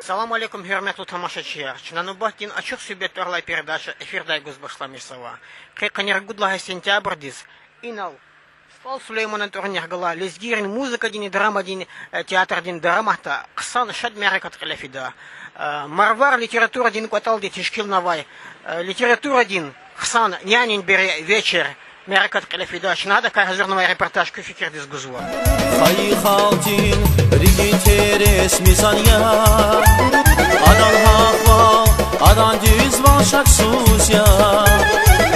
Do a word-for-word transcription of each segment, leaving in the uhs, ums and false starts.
Салам алейкум, гьуьрметлу тамашачияр! Чна нубатдин Ачух суьгьбет тӀвар алай передача эфирдай гуз башламишзава. Къе къанни ругуд лагьай сентябрдиз инал СтӀал Сулейманан тӀварунихъ галай лезгийрин музыкадинни драмадин, э, театрдин дараматда хъсан шад мярекат кьиле фида. Э, Марвар литературадин кӀватӀалди тешкилнавай, э, литературадин хъсан Нянин бере вечер мярекат кьиле фида. Чна гьадакай гьазурнавай репортаж куь фикирдиз гузва. Хайи халкьдин рикӀин терез мизан я, адан гьахъвал, адан дуьзвал шаксуз я.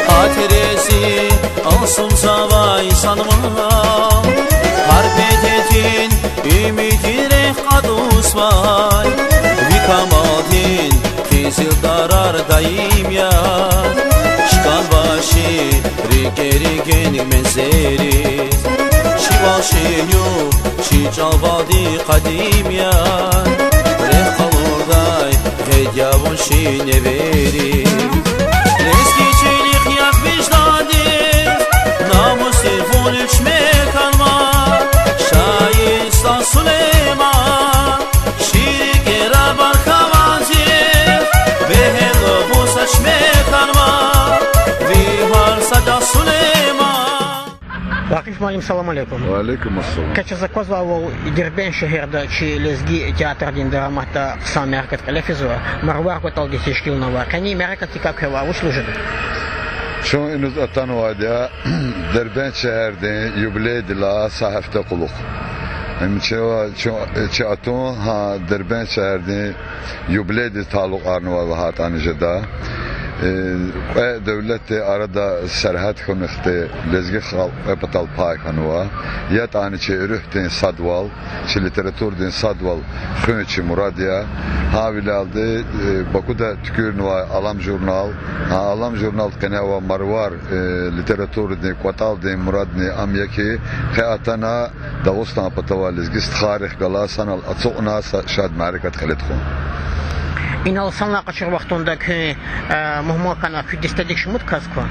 А терезди алцумзавай инсанвал, гьар бедедин уьмуьрдин рехъ кьатӀузвай, ви камалдин къизил тарар даим я. ЧкӀанва чи рикӀери генг мензелриз, чи вал, чи югъ, чи чӀалвалди къадим я. Рехъ къалурдай гъед я вун чи невери. Лезги чилихъ яхъ виждандиз, намусдиз вун илчме хьанва, шаир СтӀал Сулейман, чи рикӀера баркавандиз, бегьерлугъун са чешме хьанва, ви гьар са чӀал, Сулейман. Вакъиф муаллим, салам алейкум. Ва алейкум ассалам. Къе чаз аквазвайвал, Дербент шегьерда чи лезги театрдин дараматда хъсан мярекат кьиле физва, Марвар кӀватӀалди тешкилнава. Къенин мярекатдикай квевай вуч лугьуз жеда? Чун иниз атанвайди я Дербент шегьердин юбилейдилай са гьафте кьулухъ. Им чи, чи, чи атун гьа Дербент шегьердин юбилейдиз талукьарнавай лагьайтӀани жеда. Э, кьве девлетдин арада сергьят хьунихъди лезги халкь кьве патал пай хьанва. ЯтӀани чи руьгьдин садвал, чи литературадин садвал хуьн чи мурад я. Гьавиляйди, э, Бакуда туькӀуьрнавай Алам журнал, гьа Алам журналди къене авай Марвар, э, литературадин кӀватӀалдин мурадни ам я хьи, къе атана Дагъустан патавай лезги стхайрихъ галаз санал ацукьна са шад мярекат кьиле тухун. Инал санлай къачур вахтунда куьн, э, мугьман хьана, куь дестедик шумуд кас ква?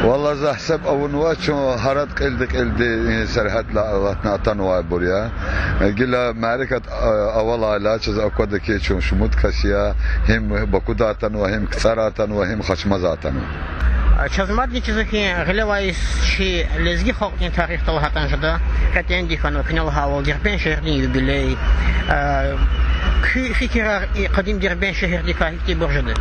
Валлагь, за гьисаб авунвай, чун гьарад кьилди-кьилди, э, сергьятдилай алатна атанвайбур я. Э, гила мярекат, э, авалайла чаз аквада хьи, чун шумуд кас я, гьим Бакудай атанва, гьим КцӀарай атанва, гьим Хачмазай атанва. Чаз мадни чизва хьи, гъилевай йис чи лезги халкьдин тарихда лагьайтӀани жеда, кьетӀенди хьанва, куьне лагьайвал, Дербент шегьердин юбилей. Куь фикирар, и къадим Дербент шегьердикай гьихьтинбур жеда?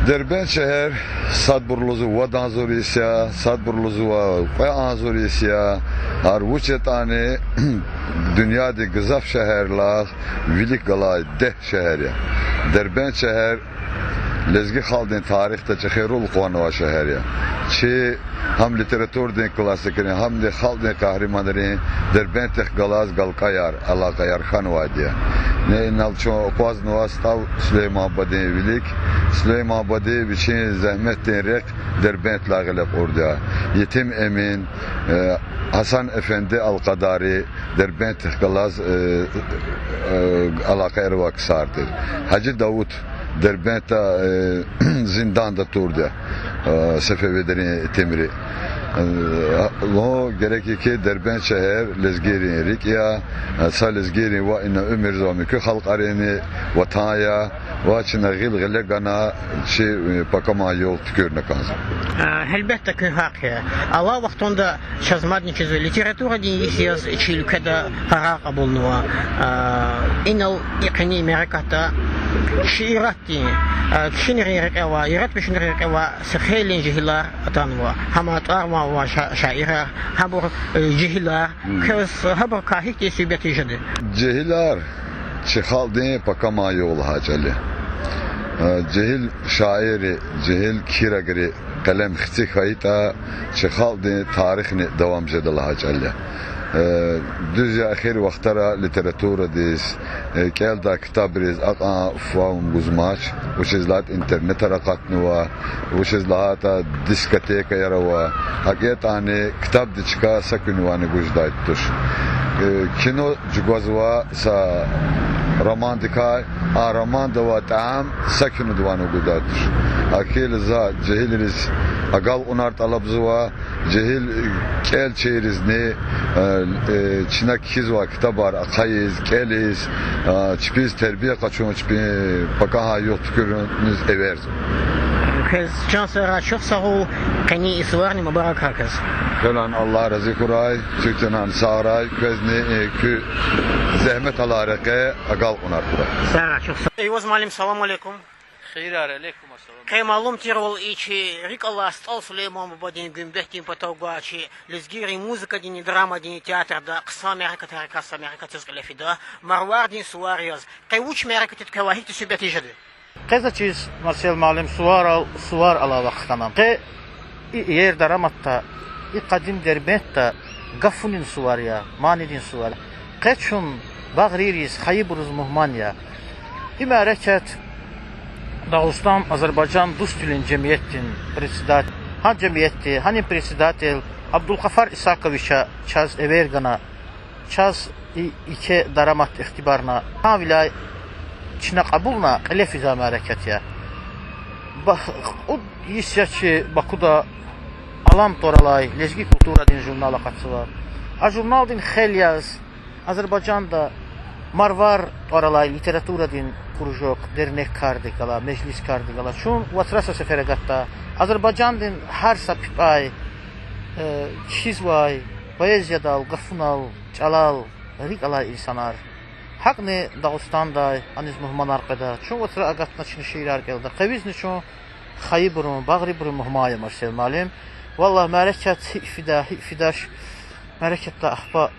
Дербент шегьер, садбур лугьузва вад агъзур йис я, садбур лугьузва кьве агъзур йис я, гьар вуч ятӀани дуьньядин гзаф шегьеррилай вилик галай дегь шегьер я. Дербент шегьер лезги халкьдин тарихда чӀехи роль къугъванвай шегьер я. Чи гьам литературадин классикрин, гьамни халкьдин къагьриманрин Дербентдихъ галаз галкӀаяр, алакъаяр хьанвайди я. Неинал чун акъвазнава СтӀал Сулейман бадедин вилик. Сулейман баде вичин зегьметдин рехъ Дербентдилай гъиле кьурди я. Етим Эмин, э, Гьасан-эфенди Алкьадари Дербентдихъ галаз, э, э, алакъаяр авай ксар тир. Гьажи Давуд Дербентда, э, зинданда турди я, э, сефевидрин итимри. Э, лугьун герек я хьи, Дербент шегьер лезгийрин рикӀ я, э, са лезгийрин ваъ, ина уьмуьрзава муькуь халкьаринни ватан я, ва чна гъил гъиле гана чи, э, пакаман югъ туькӀуьрна кӀанзава. Э, гьелбетда, куьн гьахъ я. Алай вахтунда чаз мадни чизва, литературадин йис яз чи уьлкведа пара кьабулнава. Э, инал и къенин мярекатда шииратдин, э, кхьинрин рекье авай, яратмишунрин рекье авай са хейлин жегьилар атанва. Гьам тӀвар-ван авай ша-, шаирар, гьабур, э, жегьилар. Квез гьабурукай гьихьтин суьгьбет ийиз жеда? Жегьилар чи халкьдин пакаман югъ лагьай чӀал я. Э, жегьил шаирри, жегьил кхьирагри къелем хци хьайитӀа, чи халкьдин тарихни давам жеда лагьай чӀал я. Э, дуьз я, эхир вахтара литературадиз, э, кӀелдай ктабриз акьван фагьум гузмач, вучиз лагьайтӀа интернетар акъатнава, вучиз лагьайтӀа дискотекаяр ава, гьакӀ ятӀани ктабдин чка са куьнивайни гуж жедайди туш. Э, кино чӀугвазва са романдикай, а романда авай тӀям са кинодивайни гудай туш. Гьакӏ хьайила за жегьилриз агалкьунар тӀалабзава, Жегьил кӀелчийризни, э, э, чна кхьизвай ктабар ахъайиз, кӀелиз, э, чпиз тербия къачун, чпин пакагьан югъ туькӀуьрунин эверзава. Квез чан сагърай, чухсагъул, къенин и суварни мубаракрай квез. Квелай Аллагь рази хьурай, куьн чан сагърай, квезни, э, куь зегьметрин рекье агалкьунар хьурай. Сагърай, чухсагъул. Эйваз муаллим, салам алейкум. Хийирар, алейкум ассалам. Къе малум тирвал, и чи рикӀ алай СтӀал Сулейман бубадин гуьмбетдин патав гвай чи лезгийрин музыкадинни драмадин театрда хъсан мярекатарикай са мярекат яз кьиле фида, Марвардин сувар яз. Къе вуч мярекат ятӀа, квевай гьихьтин суьгьбет жеда? Къе заз чиз, Марсел муаллим, суварал сувар алай вахт хьана. Къе и иер дараматда, и къадим Дербентда гафунин сувар я, манидин сувар я. Къе чун багърийриз, хайибуруз мугьман я. И мярекат Дагъустан-Азербайжан дуствилин жемиятдин председат-, гьа жемиятди, гьанин председатель Абдулгъафар Исаковича чаз эвер гана, чаз и еке дарамат ихтибарна, гьавиляй чна кьабулна кьиле физвай мярекат я. Ба-, кьуд йис я чи Бакуда Алам тӀвар алай лезги культурадин журнал акъатзава. А журналдин хел яз Азербайжанда Марвар тӀвар алай литературадин кружок, дернек кардик гала, межлис кардик гала. Чун вацра са сефер агатда. Азербайжандин гьар са пипӀяй, э, кхьизвай, поэзиядал, гафунал, чӀалал рикӀ алай инсанар. ГьакӀни Дагъустандай аниз мугьманар къведа. Чун вацра агатна чна шиирар кӀелда. Къе визни чун хайибурун, багърибурун мугьман я, Марсел муаллим. Валлагь, мярекат гьикӀ фида, гьикӀ фидач, мярекатда ахпа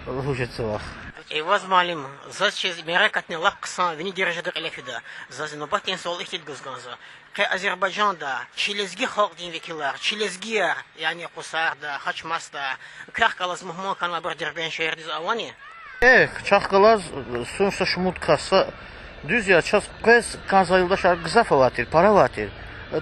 лугьуз жеда вахт. Эйваз муаллим, заз чиз мярекатни лап хъсан, вини дережада кьиле фида. Заз нубатдин суал ихьтин гуз кӀанзава. Къе Азербайжанда чи лезги халкьдин векилар, чи лезгияр, яни Къусарда, Хачмасда, квехъ галаз мугьман хьанвайбур Дербент шегьердиз авани? Эхь, чахъ галаз, сун са шумуд кас са, дуьз я, чаз къвез кӀанзавай юлдашар гзаф авай тир, пара авай тир.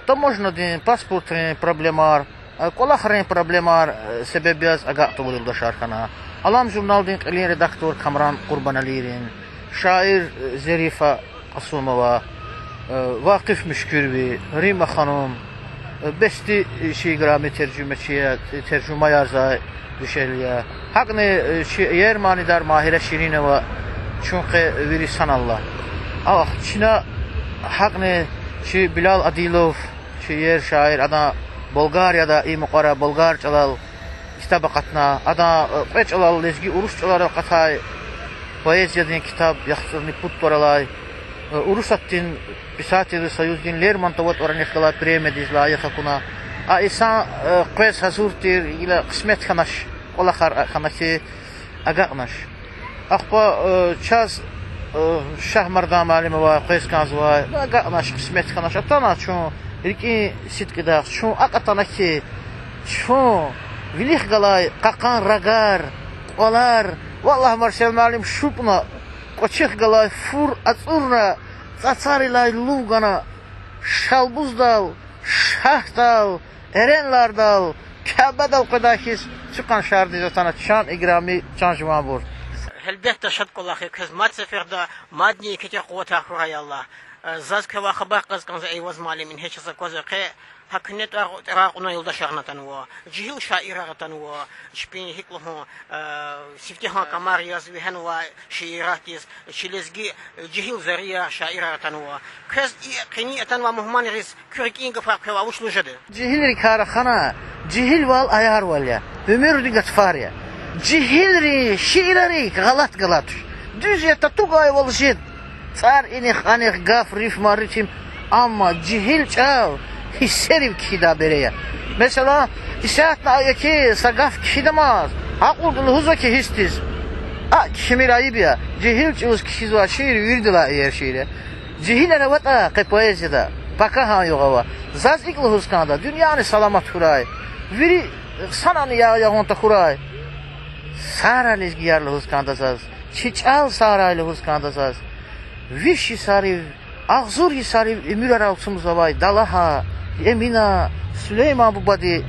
Таможнядин, паспортрин проблемар, кӀвалахрин проблемар себеб яз агакь тавур юлдашар хьана. Алам журналдин кьилин редактор Камран Къурбаналийрин, шаир Зерифа Къасумова, Вакъиф Муьшкуьрви, Римма ханум, Бести чи играми тержумечи я, тержумаяр зай дишегьли я. ГьакӀни чи иер манидар Магьира Ширинова, чун къе вири санал ала. Ах, чна гьакӀни чи Билал Адилов, чи иер шаир, адан Болгарияда и мукьвара болгар чӀалал китаб акъатна, адан кьве чӀалал, лезги, урус чӀаларал акъатай поэзиядин китаб, Яхцӏурни пуд тӏвар алай, Урусатдин писателрин союздин Лермонтова тӏварунихъ галай премиядиз лайих акуна. А инсан къвез гьазур тир, гила кьисмет хьанач, кӏвалахар хьана хьи, агакьнач. Ахпа чаз Шагьмардан муаллимавай къвез кӏанзавай, агакьнач, кьисмет хьанач. Атана чун рикӏин сидкьидахъ, чун акӏ атана хьи, чун вилик галай кьакьан рагар, кӏвалар, валлагь, Марсел муаллим, шупӏна, кӏвачихъ галай фур ацӏурна, цӏацарилай лув гана, Шалбуздал, Шагьдал, Эренлардал, Кябедал къведай хьиз, цуькъан шардиз атана, чан играми, чан жуванбур. Гьелбетда, шад кӏвалах я квез мад сеферда, мадни еке тир къуватар хьурай, Аллагь. Заз квевай хабар кьаз кӏанзава, Эйваз муаллим, ингье чаз аквазва къе, гьа куьне тӏвар-, тӏварар кьунвай юлдашарни атанва, жегьил шаирар атанва, чпин гьикӏ лугьун, сифтегьан камар яз вегьенвай шииратдиз, чи лезги жегьил зарияр, шаирар атанва. Квез и къенин атанвай мугьманриз куь рикӏин гафар квевай вуч лугьуз жеда? Жегьилрикай рахана, жегьилвал аярвал я, уьмуьрдин гатфар я. Жегьилрин шиирарик гъалатӏ галатӏ туш. Дуьз я, татугайвал жеда. ЦӀар инихъ-анихъ, гаф, рифма, ритм, амма жегьил чӏал гьиссерив кхьидай бере я. Месела, исятда еке са гаф кхьидамаз, акьулди лугьузва хьи гьиссдиз. А кхьимир айиб я, жегьил чӏавуз кхьизвай шиир виридалай иер шиир я. Жегьилар аватӏа къе поэзияда, пакагьан югъ ава. Заз икӏ лугьуз кӏанда, дуьньяни саламат хьурай. Вири санани я-, ягъун тахьурай. Сагърай лезгияр лугьуз кӏанда заз. Чи чӏал сагърай лугьуз кӏанда заз. Виш йисарив, агъзур йисарив уьмуьрар алцумзавай Далагьа, Эмина, Сулейман бубади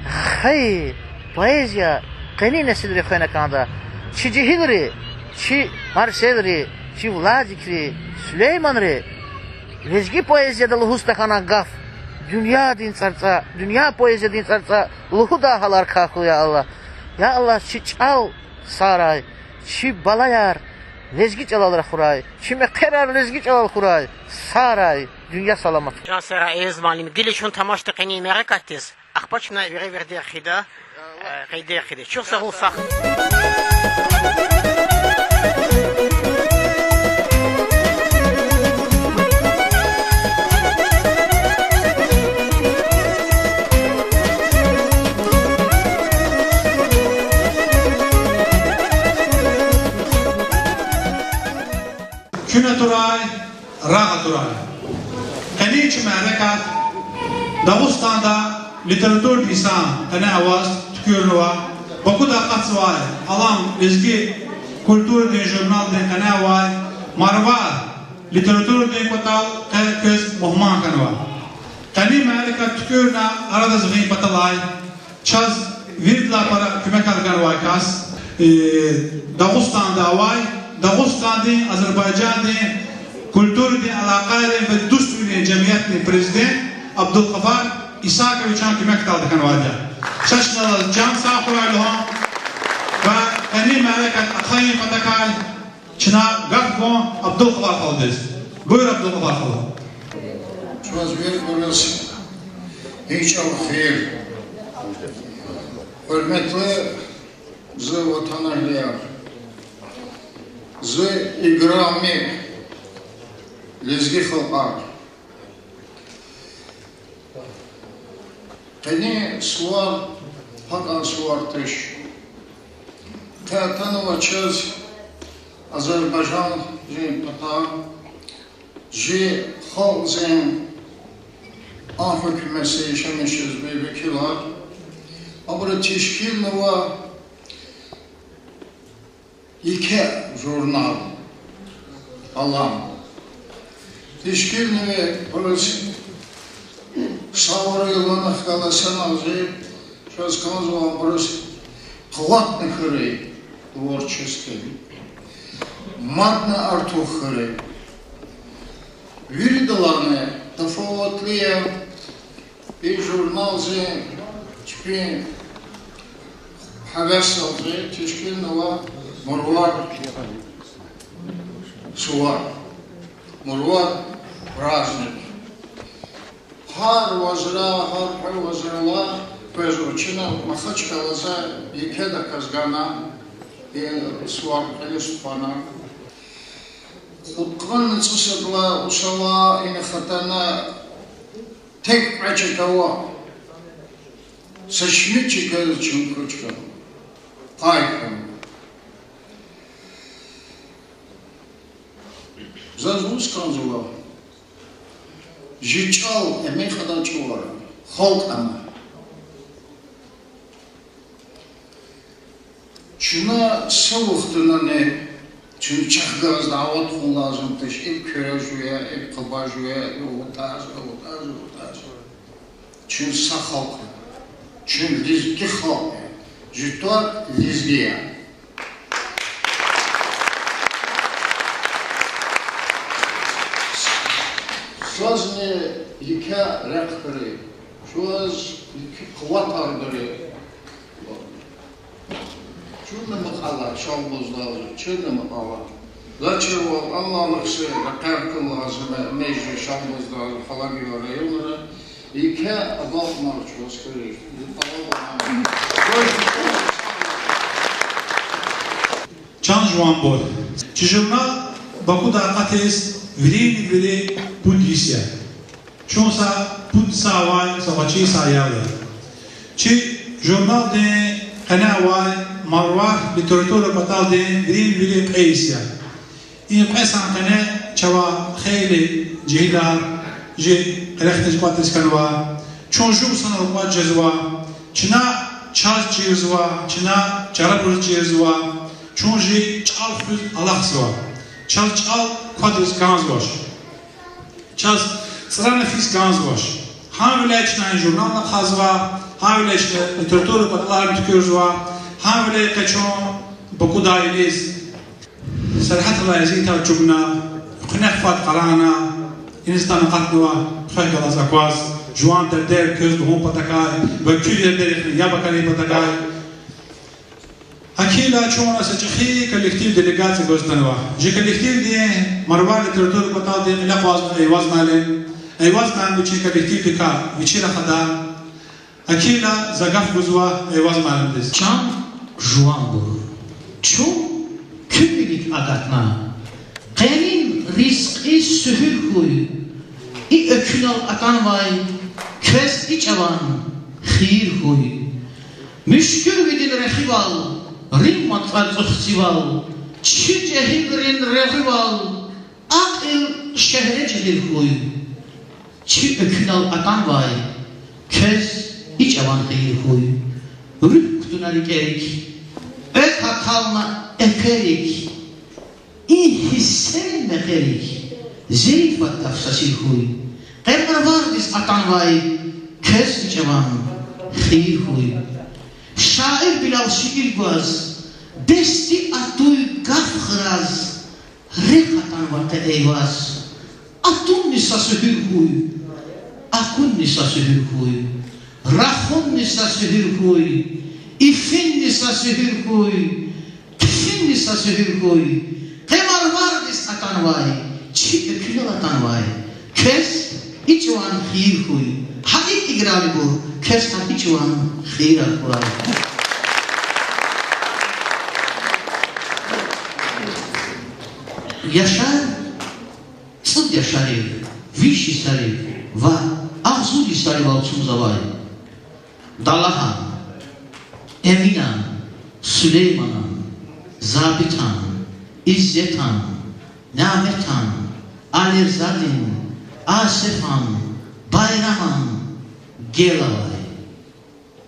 хайи поэзия къенин несилри хвена кӏанда. Чи жегьилри, чи Марселри, чи Владикри, Сулейманри лезги поэзияда лугьуз тахьана гаф. Дуьньядин цӀарцӀа, дуьнья поэзиядин цӀарцӀа лугьудай гьалар квай хьуй, я Аллагь. Я Аллагь, чи чӀал сагърай, чи балаяр лезги чӀалал рахурай, чи мехъерар лезги чӀалал хьурай, сагърай, дуьнья саламат. Чан сагърай, Эвез муаллим, гила чун тамашда къенин мярекатдиз, ахпа чна веревирдихъ хъийида, э, къейдихъ хъийида. Чухсагъул, сагъ. Куьн атурай, рагъ атурай. Къенин чи мярекат Дагъустанда литературадин йисан къене аваз туькӀуьрнава, Бакуда акъатзавай Алам лезги культурадин журналдин къене авай Марвар литературадин кӀватӀал къе квез мугьман хьанва. Къенин мярекат туькӀуьрна арадиз гъун паталай чаз виридалай пара куьмекар ганвай кас, э, Дагъустанда авай, Дагъустандин, Азербайжандин культурадин алакъайрин ва дуствилин жемиятдин президент Абдулгъафар Исаковичан куьмекдалди хьанвайди я. Ша чна адаз чан сагъ хьурай лугьун ва къенин мярекат ахъайин патахъай чна гаф гун Абдулгъафар халудиз. Буюр, Абдулгъафар халу. Чаз виридаз и чӀал хийир. Гьуьрметлу зи ватанэгьлияр, зи играми лезги халкьар! Къенин сувар гьакӀан сувар туш. Къе атанва чаз Азербайжандин патай чи халкьдин а гьукуматдиз яшамиш жезвай векилар. Абуру тешкилнава еке журнал Алам. Тешкилнава абуруз, саврай лана хкала саналзи, чаз кӀанзава абуруз къуватни хьурай творческий, мадни артух хьурай. Виридалайни тафаватлу я и журналдин, чпин гьавесдалди тешкилнава Марвар сувар, Марвар праздник. Гьар вацра, гьар кьве вацралай къвезва. Чна Махачкъалада еке даказ гана, и сувар кьилиз тухвана. Кьудкъанни цӀусад лагьай йисалай ина хатана тек кьве чка ава. Са шумуд чкадиз чун куьч хьана, къай хьана. Заз лугьуз кӀанзава, чи чӀал эмен кьадай чӀавара, халкь ама. Чна са вахтунани, чун чахъ галаз дават хьун лазим туш, иб куьре жуя, иб къуба жуя, иб вутаз, иб вутаз, иб вутаз. Чун са халкь я. Чун лезги халкь я. Чи тӀвар лезги я. Чазни еке рехъ хьурай, чаз еке къуватар гурай. Чунни макьала шалбуздалзава, чунни макьала. Заз чирвал, амма алахъси рекьер хьун лазим я, межи шалбуздалзава, гьалаг я районра. Еке абалмар чаз хьурай. Чан жуванбур, чи журнал Бакуда акъатиз виринвили пуд йис я. Чун са пуд йисар авай са гъвечӀи са аял я. Чи журналдин къене авай Марвар литература кӀватӀалдин виринвили кьве йис я. И кьве йисан къене чавай хейлин жегьилар чи къерехдиз кӀватӀиз хьанва, чун жув санал кӀватӀ жезва, чна чаз чирзава, чна чарабуруз чирзава, чун чи чӀал хуьз алахъзава, чаз чӀал квадриз кӀанзавач. Чаз цӀрана физ кӀанзавач. Гьавиляй чна журнални ахъазва, гьавиляй чна литература кӀватӀаларни туькӀуьрзава, гьавиляй къе чун Бакудай иниз, сергьятдилай зи итар чӀугуна, экуьнахъ фад къарагъна, иниз атана акъатнава, квехъ галаз акваз, Жуван дердер квез лугьун патахъай ва куь дердерихъ яб акалун патахъай. Акила чун са чӀехи коллектив, делегация гваз атанва. Жи коллективдин Марвар литературный кӀватӀалдин кьиле акъвазнава Эйваз муаллим. Эйваз муаллим вичин коллективдикай вичи рахада. Акила за гаф гузва Эйваз муаллимдиз. Чан жуванбур, чун куь вилик агатна. Къенин ризкьи суьгьуьр хьуй, и экуьнал атанвай квез и чӀаван хийир хьуй. Муьшкуьрвидин рехивал, Римма цӀарцӀихъ цивал, чи жегьилрин регъуьвал, акьул шегьре жегьил хьуй. Чи экуьнал атанвай квез и чӀаван хийир хьуй. Руьгь кутуна рикӀерик, экв акална экверик, и гьиссерин мехъерик, зайифат гаф сесил хьуй. Къе Марвардиз атанвай квез и чӀаван хийир хьуй. Шаир Билал шиир гваз, дестуни атуй гаф храз, рехъ атанва къе Эйваз. Атунни са суьгьуьр хьуй, акунни са суьгьуьр хьуй, рахунни са суьгьуьр хьуй, ифинни са суьгьуьр хьуй, пифинни са суьгьуьр хьуй. Къе Марвардиз атанвай, чи экуьнал атанвай квез и чӀаван хийир хьуй. Гьа икӀ, играмибур, квез гьа и чӀаван хийирар хьурай. Яшар цӀуд яшарив, виш йисарив ва агъзур йисаривал цумзавай Далагьан, Эминан, Сулейманан, Забитан, Иззетан, Няметан, Алирзадин, Асефан, Байраман гелавай,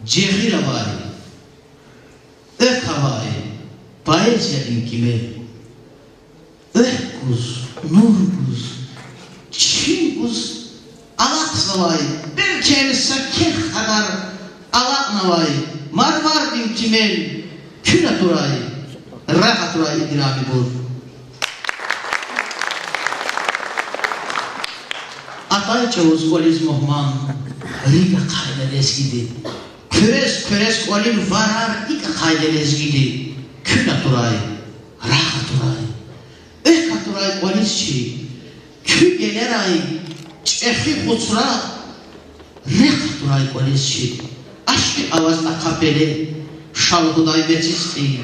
жагъур авай, экв авай поэзиядин кимел экв гуз, нур гуз, чим гуз алахъзавай, белки са кех кьадар алакьнавай Марвардин кимел куьн атурай, рагъ атурай, играмибур. Атай чӀавуз кӀвализ мугьман рикӀ ахъайла лезгиди. Хъуьрез-хъуьрез кӀвалин варар икӀ ахъайла лезгиди. Куьн атурай, рагъ атурай, экв атурай кӀвализ чи. Куь гелерай чӀехи хуцра рехъ атурай кӀвализ чи. Ашкъи аваз акапеле ша лугьудай мециз кьий,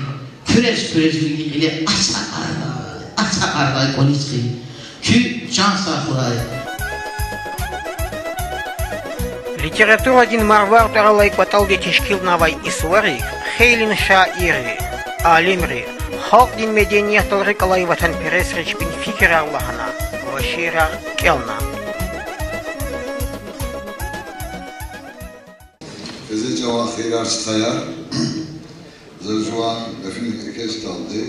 хъуьрез-хъуьрез вини кьиле ацӀакьардай, ацӀакьардай кӀвализ кьий. Куь чан сагъ хьурай. Литературадин Марвар тӀвар алай кӀватӀалди тешкилнавай и суварик хейлин шаирри, алимри, халкьдин медениятдал рикӀ алай ватанпересри чпин фикирар лагьана ва шиирар кӀелна. Квез и чӀаван хийирар, стхаяр. За жуван гафуник экечӀдалди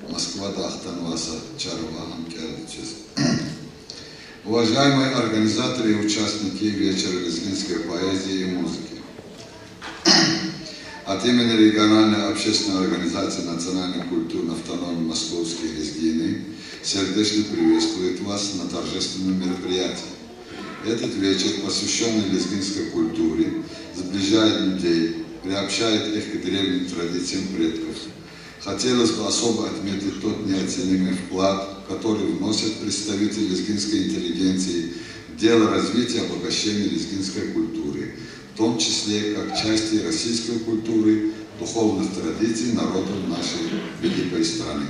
Москвадай хтанвай са чарва гьам кӀелда квез. Уважаемые организаторы и участники вечера лезгинской поэзии и музыки! От имени региональной общественной организации национальной культурной автономии «Московские лезгины» сердечно приветствует вас на торжественном мероприятии. Этот вечер, посвящённый лезгинской культуре, сближает людей, приобщает их к древним традициям предков. Хотелось бы особо отметить тот неоценимый вклад, который вносят представители лезгинской интеллигенции в дело развития и обогащения лезгинской культуры, в том числе как части российской культуры, духовных традиций народов нашей великой страны.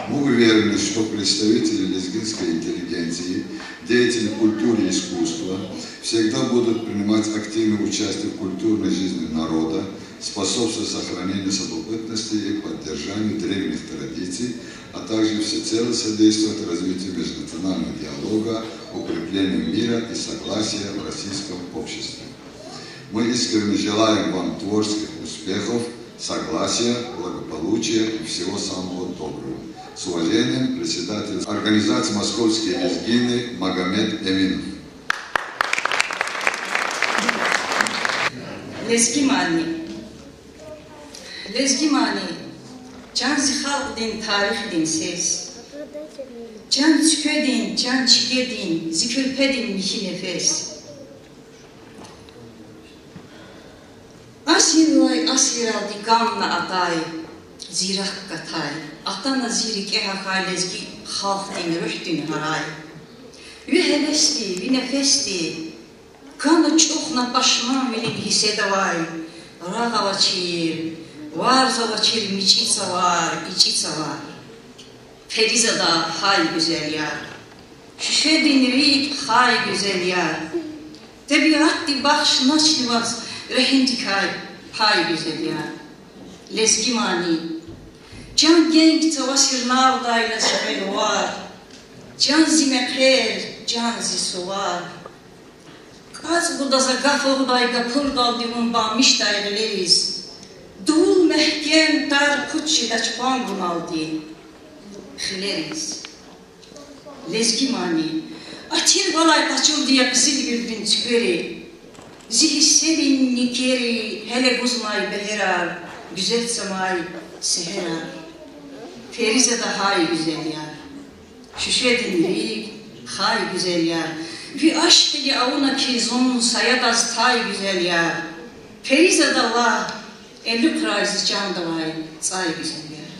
Мы уверены, что представители лезгинской интеллигенции, деятели культуры и искусства всегда будут принимать активное участие в культурной жизни народа, способствовать сохранению самобытности и поддержанию древних традиций, а также всецело содействовать развитию межнационального диалога, укреплению мира и согласия в российском обществе. Мы искренне желаем вам творческих успехов, согласия, благополучия и всего самого доброго. С уважением, председатель организации «Московские лезгины» Магомед Эминов. Лезги мани. Лезги мани — чан зи халкьдин тарихдин сес, чан цуькведин, чан чигедин, зи куьрпедин михьи нефес. Асиралди кӀанна атай, зирак катай, атана зи рикӀе гьахьай лезги халкьдин руьгьдин гьарай. Ви гьевесди, ви нефесди кана чӀухна пашманвилин гьиссед авай, рагъ авачир, варз авачир мичӀи цавар, ичӀи цавар. Феризада, гьай гуьзел яр, шуьшедин рикӀ, гьай гуьзел яр, тӀебиатди бахшначни ваз регьимдикай пай, гуьзел яр. Лезги мани, чан генг цава сирнавдайла сивел вар, чан зи мехъер, чан зи сувар. КӀвацӀ гуда за гаф лугьудай гапурдалди вун бамишдай гъилериз, дувул мягькем тар пуч жедач къван гуналди хилериз. Лезги мани, атир валай къачурди я къизилвилдин цуьквери, зи гьиссерин никери гьеле гузмай бегьерар, гуьзетзамай сегьерар. Феризада, гьай гуьзел яр, шуьшедин рикӀ, гьай гуьзел яр, ви ашкъиди авуна хьи зун саядаз тай, гуьзел яр. Феризада, лагь, элуькьрай зи чандавай цӀай, гуьзел яр.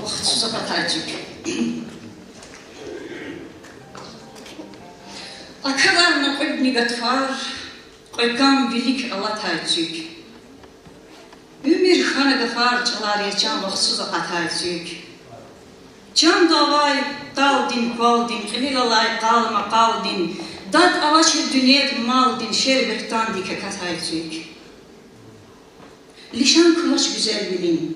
Вахтсуз акъатай цуьк. Аквадарна кьуьдни гатфар, кьве кам вилик алатай цуьк. Уьмуьр хьана гафар, чӀалар я чан, вахтсуз акъатай цуьк. Чанда авай талдин-квалдин, кьилел алай къал-макъалдин, дад авачир дуьньядин малдин шер-буьгьтандик акатай цуьк. Лишан кумач гуьзелвилин,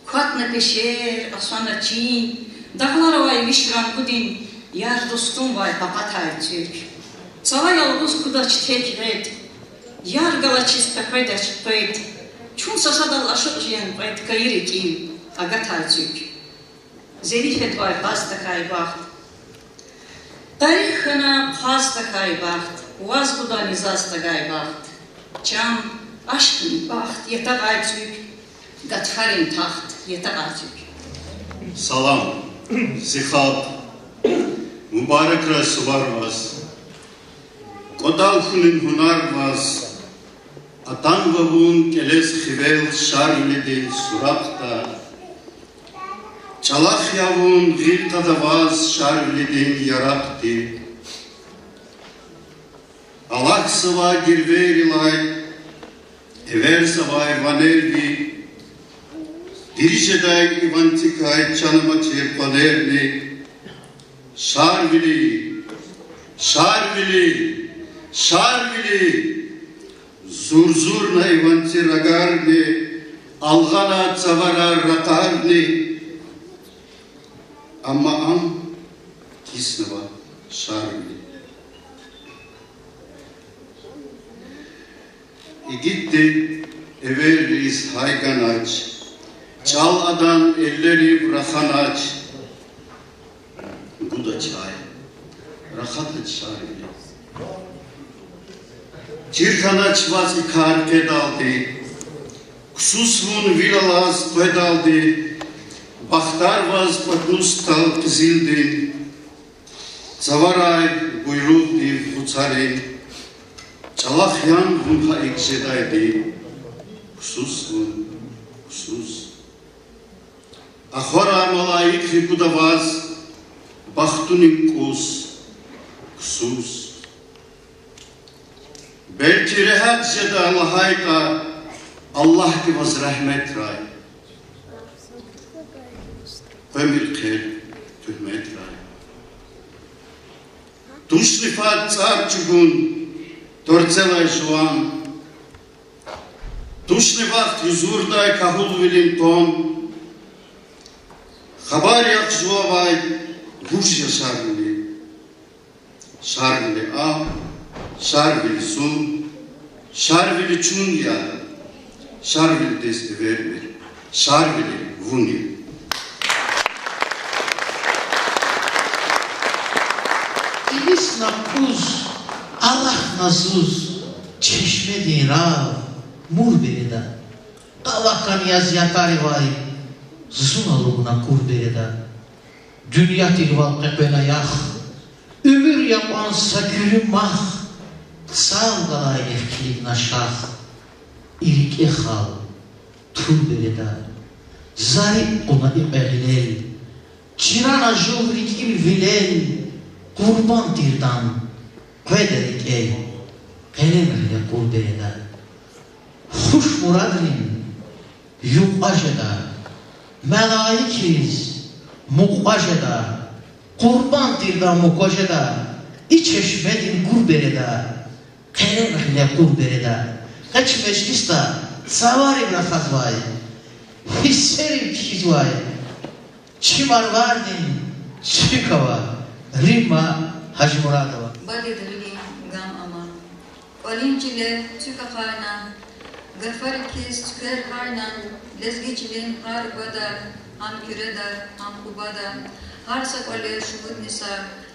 кватна пешер, асана чин, дагълар авай виш рангудин яр-дустунвай къакъатай цуьк. Цава ялгъуз кудач тек гъед, яр галачиз къекъведач къвед, чун сад-садал ашукь жен кьвед кайи рикӀив агатай цуьк. Зерифетвай къаз тахьай бахт, тарих хьана хъваз тахьай бахт, ваз гудани заз тагай бахт. Чан, ашкъидин бахт ятагъай цуьк, гатфарин тахт ятагъай цуьк. Салам, зи халкь! Мубаракрай сувар ваз, кӀватӀал хьунин гьунар ваз. Атанва вун кӀелез хивел Шарвилидин суракьда, чӀалахъ я вун гъил кьада ваз Шарвилидин яракьди. Алахьзава гирвейрилай эверзавай ванерни, дири жедай и ванцикай чан амачир къванерни. Шарвили, Шарвили, Шарвили! Зурзурна и ванци рагарни, алгъана цаварар ракъарни. Амма ам киснава Шарвили. Игитдин эверриз гьай ганач, чӀал адан эллерив раханач. Гудач гьай, рахадач Шарвили. Чир хьанач ваз и кар къедалди, ксус вун вил алаз къведалди, бахтар ваз кӀватӀнуз тал къизилдин, цаварай буйругъдив гъуцарин, чӀалахъ ян вун гьа икӀ жедайди, ксус вун, ксус. Ахварай малаикри гуда ваз, бахтунин кӀус, ксус. Белки регьят жеда лагьайтӀа, Аллагьди ваз рагьметрай, къвемир хъел туьгьметрай. Тушни фад цӀар чӀугун, тӀварцелай жуван, тушни вахт юзурдай кагьулвилин къван. Хабар яхъ жувавай, вуж я Шарвили. Шарвили ам, Шарвили зун, Шарвили чун я, Шарвилидиз эвермир, Шарвили вун я. Илисна кӀуз, алахьна зуз, чешмедин рав мур береда. Къалахъан яз ятаривай зун алукӀна кур береда. Дуьнья тирвал къекъвена ях, Уьмуьр я кьван са куьруь мах, цав галайнихъ килигна шах, и рикӀе хал тур береда. За рикӀ кьуна и кьве гъилел, чирана жув рикӀин вилел, къурбанд тирдан къведа рикӀел, къелемри рекъур береда. Хуш мурадрин юкьва жеда, малаикриз мукьва жеда, къурбанд тирдан мукьва жеда, и чешмедин гур береда, къелемри рекъур береда. Къе чи межлисда цаварив рахазвай, гьиссерив кхьизвай чи Марвардин цуьк ава, Римма Гьажимурадова. Бадед гъилин гам ама. КӀвалин чиле цуьк ахъайна, гафарикиз цуьквер гьайна, лезги чилин гьар гвада, гьам Куьреда, гьам Къубада, гьар са кӀвале шумудни са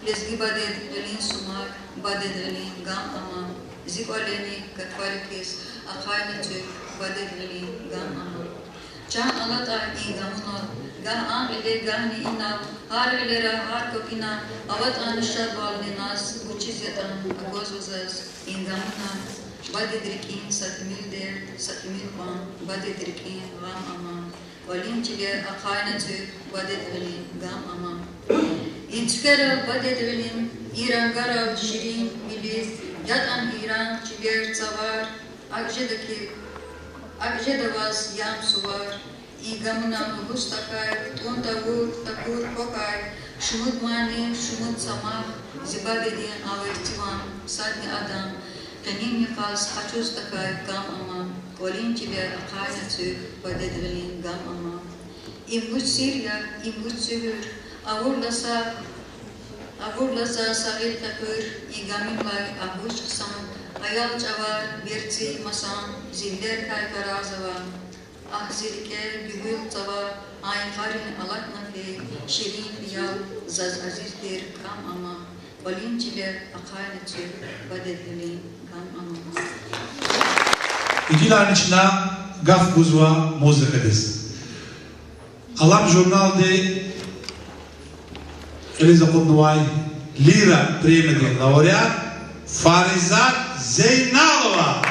лезги бадед гъилин сумаг, бадед гъилин гам ама. Зи кӀвалени гафарикиз ахъайна цуьк, бадед гъилин гам ама. Чан алатӀа и гамунал, гагь а гъиле, гагьни инал, гьар гъилера, гьар капӀунал, алатӀани шадвални наз, вучиз ятӀани аквазва заз и гамунал, бадед рикӀин са тӀимил дерт, са тӀимил кьван, бадед рикӀин гъам ама. КӀвалин чиле ахъайна цуьк, бадед гъилин гам ама. И цуькверал бадед гъилин, и рангарал ширин илив, ятӀан и ранг, чилер, цавар, акӀ жеда хьи, акӀ жеда ваз ям, сувар, и гамунал лугьуз тахьай, кутӀун тавур, такур квахьай, шумуд мани, шумуд са мах, зи бадедин гъавурда циван, садни адан къенин йикъаз къачуз тахьай гам ама, кӀвалин чиле ахъайна цуьк, бадед гъилин гам ама. Им вуч сир я, им вуч суьгьуьр, авурла са, авурла за са гъил къекъуьр, и гамунлай агъуз хъсан, аял чӀавар, верцӀи масан, зи вилерикай къарагъзава. Агь, зи рикӀел гуьгьуьл цава, а йикъарин алатна фей, ширин хиял, заз азиз тир кам ама, кӀвалин чиле ахъайна цуьк, бадед гъилин гам ама. Игилани чна гаф гузва музыкадиз. Алам журналди кьилиз акъуднавай Лира премиядин лауреат Фаризат Зейналова.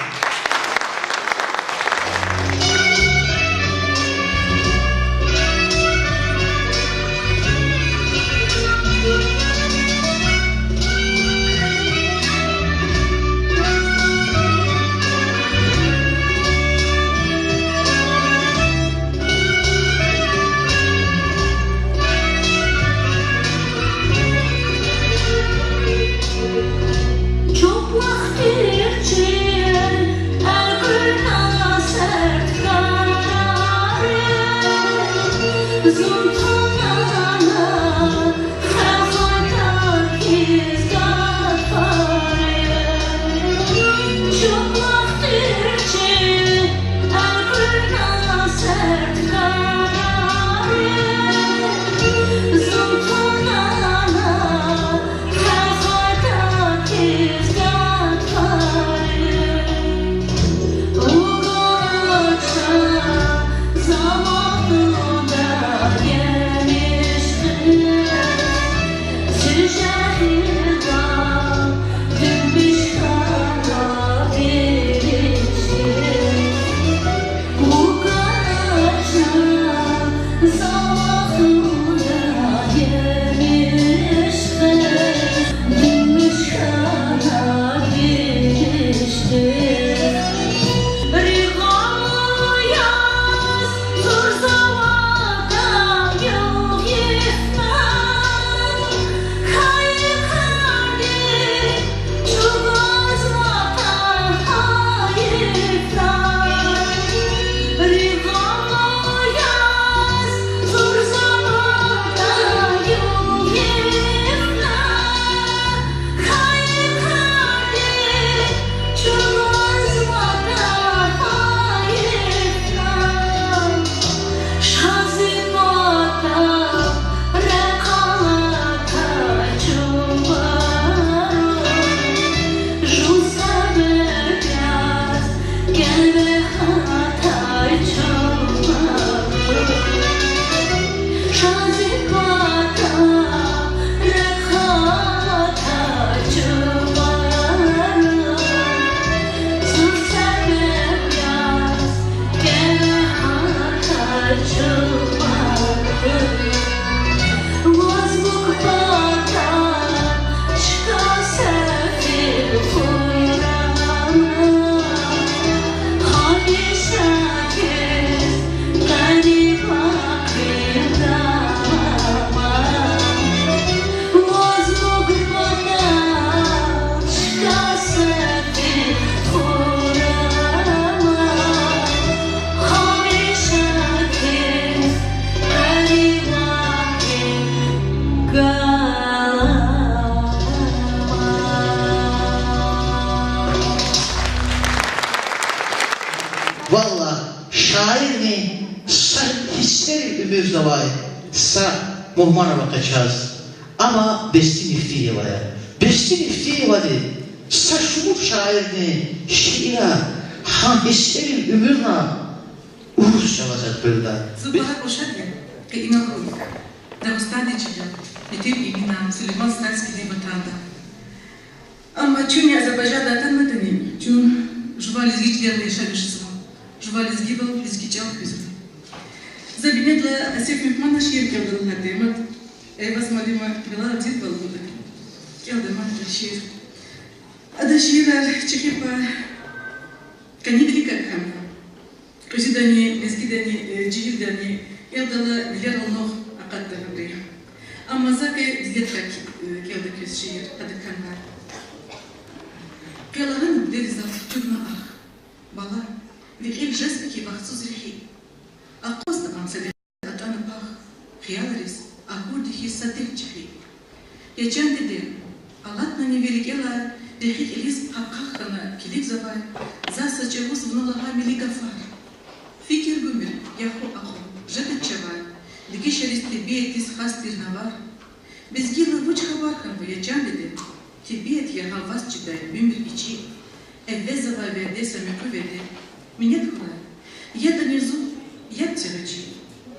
Авай са мугьман ава къе чаз. Ам Бести Мифтиева я. Бести Мифтиевади са шумуд шаирдин шиирар гьа гьиссерин уьмуьрна урус чӀалаз элкъуьрда. Зун пара къушад я, къе инал хьуй. Дагъустандин чилел, етим Эминан, Сулейман Стальскийдин ватанда. Амма чун Азербайжанда атанматӀани, чун жуван лезги чилел яшамиш жезва, жуван лезгивал, лезги чӀал хуьзва. За бинедалай Асеф Мегьманан шиир кӀелда лагьайтӀа, мад Эйваз муаллима галаз дидвал гуда. КӀелда мад шиир. Ада шиирар чӀехи пай къенивиликай хьанва. Кьуьзуьдани, лезгидани, э, жегьилдани, кӀелдайла вилерал нух акъатда гьабуру. Амма за къе дидедикай, э, кӀелда квез шиир, ада кхьенвай. Къе лагьана дидеди заз, чӀугуна ах: бала, ви кьил жезва хьи вахтсуз рехи. Акъвазда ам са дерт, атӀана пах, хиялриз акурди хьиз са дерт чӀехи. Я чан диде, алатнани ви рикӀелай, рехи кьилиз къакъах хьана килигзавай, заз са чӀавуз вуна лагьай мили гафар. Фикир гумир, я ху акьван, жедач чавай, дегишариз тебиатдиз хас тир навар. Бес гила вуч хабар хьанва, я чан диде? Тебиат я гьа ваз чидай уьмуьр ичи, эввезавай вядеса муькуь веде. Минет хьурай, ятӀани зун, яб це гъвечӀи.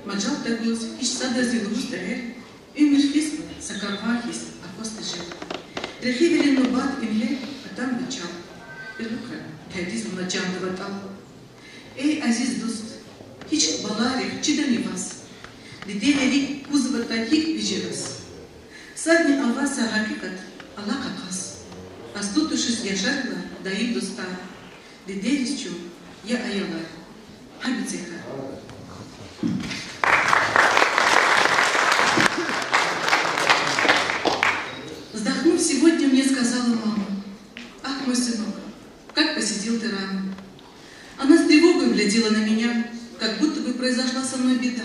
Мажал тагуз гьич садазни лугьуз тӀегьер, уьмуьр физва са карван хьиз акваз тежер. Рехивилин нубат ингье атанва чал, ирухра тайдиз вуна чанда ватӀал. Эй азиз дуст, гьич балайрихъ чидани ваз, дидейрин рикӀ кузватӀа гьикӀ вижи рас? Садни авай са гьакъикъат ала къакъаз, аслу тушиз яшарила даим дустар, дидейриз чун я аялар, гьа бицӀекар. Вздохнув, сегодня мне сказала мама: «Ах, мой сынок, как посидел ты рано». Она с тревогой глядела на меня, как будто бы произошла со мной беда.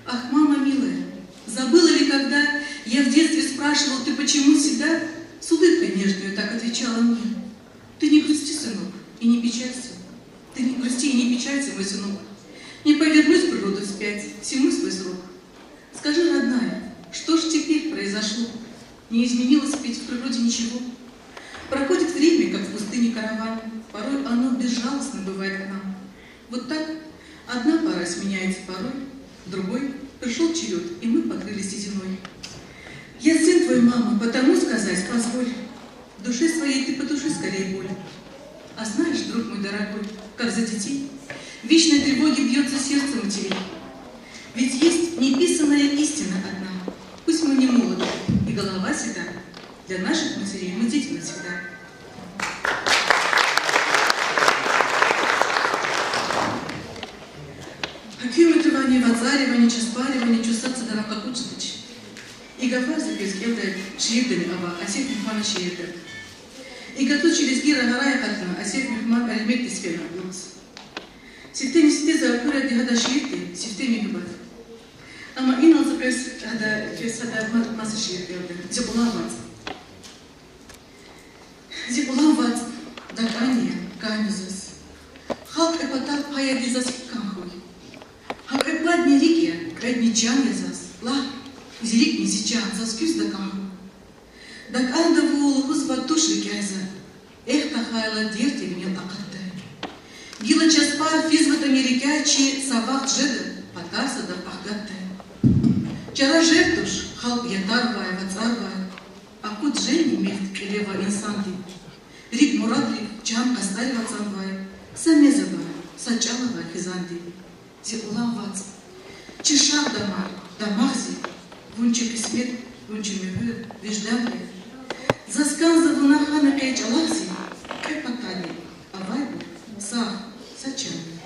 Ах, мама милая, забыла ли, когда я в детстве спрашивал: «Ты почему седа?» С улыбкой нежной так отвечала мне: «Ты не грусти, сынок, и не печалься. Ты не грусти и не печалься, мой сынок. Не повернуть природу вспять, всему свой срок». Скажи, родная, что ж теперь произошло? Не изменилось ведь в природе ничего. Проходит время, как в пустыне караван, порой оно безжалостно бывает к нам. Вот так одна пора сменяется порой другой, пришёл черёд, и мы покрылись сединой. Я сын твой, мама, потому сказать позволь. В душе своей ты потуши скорее боль. А знаешь, друг мой дорогой, как за детей в вечной тревоге бьётся сердце матерей. Ведь есть неписаная истина одна. Пусть мы не молоды, и голова седа, для наших матерей мы дети навсегда. Гьуьрметзавайни, вацӀаривайни, часпаривайни, чун сад-садрани къакъуд жедач. И гафар за квез кӀелдай шиирдани ава, Асеф Мегьманан шиирда. И гафуз чи лезги рагъарай акъатна Асеф Мегьман Аламетдиз фена лугьуз. Сифтени-сифте за акурди гьадан шиирдин сифте муьгьуьббат. Амма инал за квез гьада, квез гьада ма-, маса шиир кӀелда. Зи Кьулан вацӀ. Зи Кьулан вацӀ, дакӀан я, кӀан я заз. Халкь кьве патал пайди заз гьикӀ кӀан хьуй? Гьа кьве падни рикӀ я, кьведни чан я заз. Лагь, зи рикӀни зи чан заз куьз дакӀан хьуй? ДакӀанда вун лугьузва туш рикӀяй за, эхь тахьайла дерт я винел акъатдай. Гила часпар физватӀани рикӀяй чи, са вахт жеда патар садав ахгатдай. Чара жер туш халкь ятарвай, вацӀарвай, акъуд жени мехъ кьиле авай инсанди. РикӀ мурадрив чан къастарив ацӀанвай са мез авай, са чӀал авай хизанди. Зи Кьулан вацӀ, чи шагь-дамар, дамах зи, вун чи кьисмет, вун чи муьгьуьр, виждан я. Заз кӀанзава вуна хьана къе чӀалахъ зи, кьве патани авайбур сагъ, са чан я.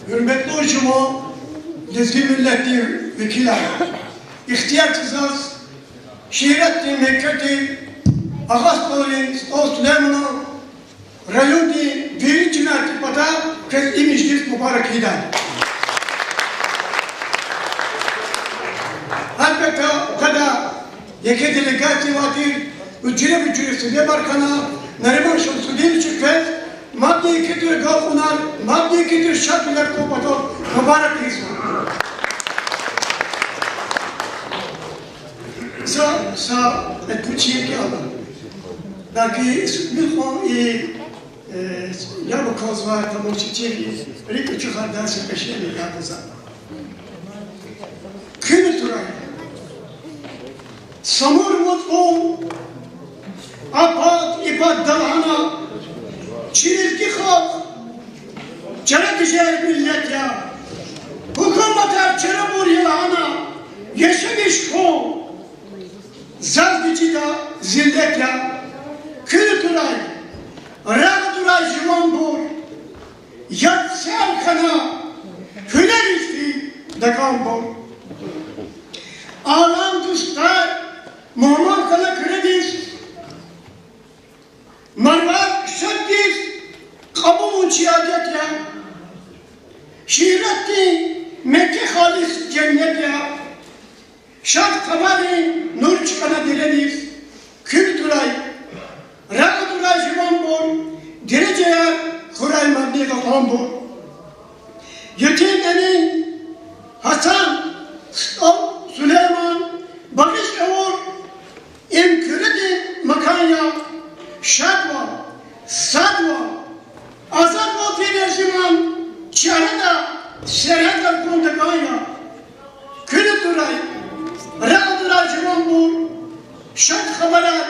Гьуьрметлу жуван лезги миллетдин векилар, ихтияр це заз шииратдин мектебдин агъа СтӀалрин СтӀал Сулейманан райондин вири жемятдин патай квез и межлис мубарак ийидай. Гьелбетда, гьада еке делегация авай тир, вичиз-вичиз себебар хьана, Нариман Шамсудиновича квез мадни еке тир агалкьунар, мадни еке тир шадвилер кван патал мубарак ийизва. Са, са, э, пучи кяла. Даки сукмил кьван и, э, яба калзавай тамашачийри рикӀ ачухардай са пешен кьатӀзава. Куьн турай. Самур вацӀун а пад, и пад далгьана, чи лезги халкь чара тежер миллет я. Гьукуматар чарабур я лагьана, яшамиш хьун зазни чида зиллет я. Куьн турай, рагъ атурай жуванбур, яд сар хьана, гьуьлеризни дакӀанбур. Алам дустар мугьман хьана Куьредиз, Марвар шаддиз кьабулун чи адет я. Шииратдин Мекке халис женнет я. Шад хабарин нур чкӀана дередиз. Куьн турай, рагъ атурай жуванбур, дережаяр хьурай мадни кьакьанбур. Етим Эмин, Гьасан, СтӀал Сулейман, багъиш авур им Куьредин макан я. Шадвал, садвал, азадвал тир режиман, чи арада сергьятар гун такӀан я. Куьн турай, рагъ атурай жуванбур, шад хабарар,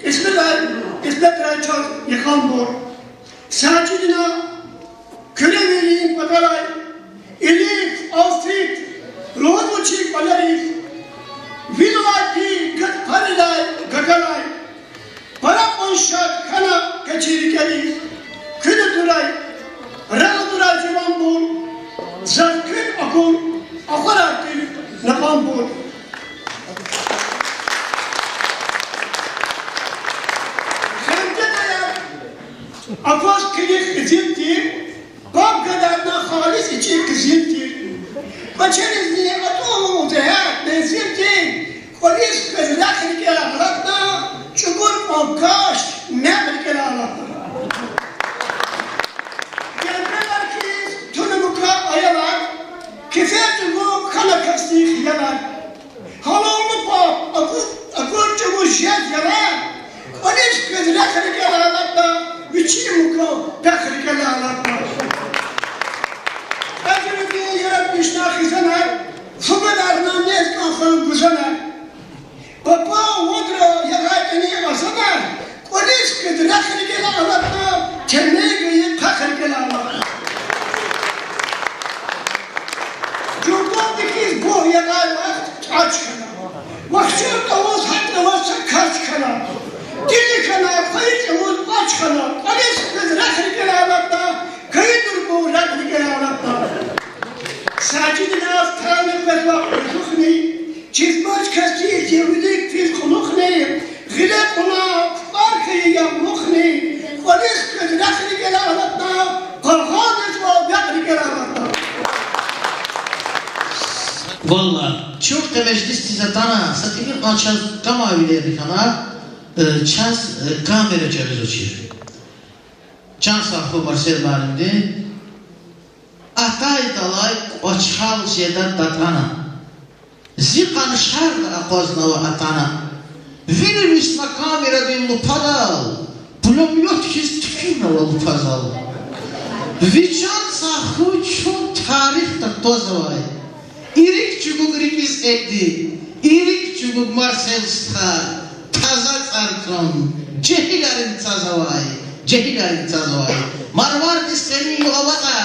кьисметрай, кьисметрай чаз йикъанбур. Сажидина Куьре вири патарай, илиф, алфавит, лугьузва чи кӀвалериз, вил алай пи гатфарилай, гакалай, пара кьван шад хьана къе чи рикӀериз. Куьн турай, рагъ атурай жуванбур, заз куьн акур, ахварар тир накьанбур. Хендедаяр акваз килиг къизил тир, паб гадарна халис ичӀи къизил тир. Квачеризни атӀун зегьер мензил тир, кӀвализ хквез рехъ рикӀелай алатна, чӀугур кьван каш мекь рикӀелай алатна. Гербелар хьиз туна мука аялар, кефер чӀугу хьана касдин хиялар. Гьалални паб акур, акур чӀавуз жез ялар, кӀвализ хквез рехъ рикӀелай алатна, вичин мукан пехъ рикӀелай алатна. Кьве жуьредин яратмишна хизанар, фугадарна нез кӀан хьана гузанар. Папа вадра ягъайтӀани азанар, кӀвализ хквез рехъ рикӀелай алатна, темир гайи пехъ рикӀелай алатна. Журдалди хьиз бугъ ягъай вахт кӀач хьана. Вахчур аваз, гьатнаваз са кас хьана. Дили Валлагь, чун къе межлисдиз атана, са тӀимил кьван чаз камави вилер хьана, э, чаз, э, камера чӀугвазвачир. Чан сагъ хьуй Марсел муаллимди. Атайдалай кӀвачел жеда датӀана. Зи къаншарда акъвазнава атана. Вири вишна камерадин лупадал, пулемёт хьиз туькӀуьрнава лупадал. Ви чан сагъ хьуй, чун тарихда твазвай. ИрикӀ чӀугур рикӀиз экъди, ирикӀ чӀугур Марсел стха, таза цӀарцӀун, жегьилрин цаз авай, жегьилрин цаз авай. Марвардиз къенин югъ аватӀа,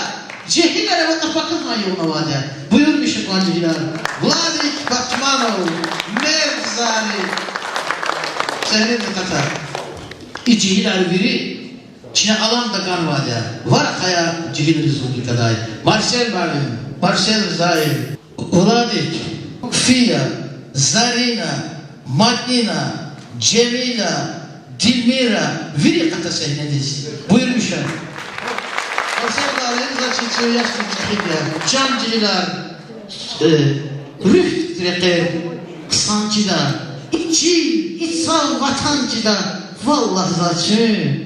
жегьилар аватӀа, пакагьан югъ авайди я. Буюрмиша кван жегьилар. Владик Батманов, Мерв Зари, сегьнедин къатар. И жегьилар вири чна алам тагнавайди я. Варз хьайи жегьилриз зун рикӀ кьадай. Марсел муаллим, Марсел Ризаев, Владик, Фия, Зарина, Мадина, Жемила, Дилмира, вири къата сегьнедиз. Буюрмиша. Марсел муаллим, заз чи, чи яшдин чӀехиди я. Чан жегьилар, э, руьгь рекье хъсан чида. И чил, и цав ватан чида. Валлагь, заз чун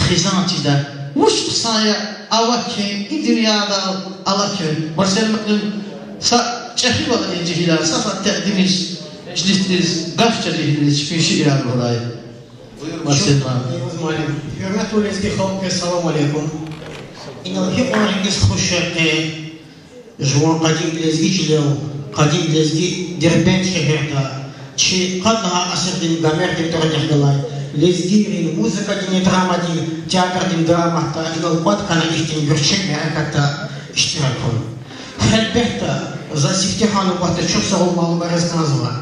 хизан чида. Вуч хъсан я ава куьн, и дуьньядал ала куьн. Марсел муаллим, са чӀехи вахтунин жегьилар, са сад текъдимиз, межлисдиз, гаф чаз жегьилриз чпин шиирар лугьурай. Марсел муаллим. Гьуьрметлу лезги халкь, салам алейкум. Инал гьикьван рикӀиз хуш я къе жуван къадим лезги чилел, къадим лезги Дербент шегьерда, чи къад лагьай асирдин Гомердин тӀварунихъ галай лезгийрин музыкадинни драмадин театрдин дараматда инал кӀватӀ хьана ихьтин гуьрчег мярекатда иштиракун. Гьелбетда, заз сифтегьан нубатда чухсагъул малумараз кӀанзава.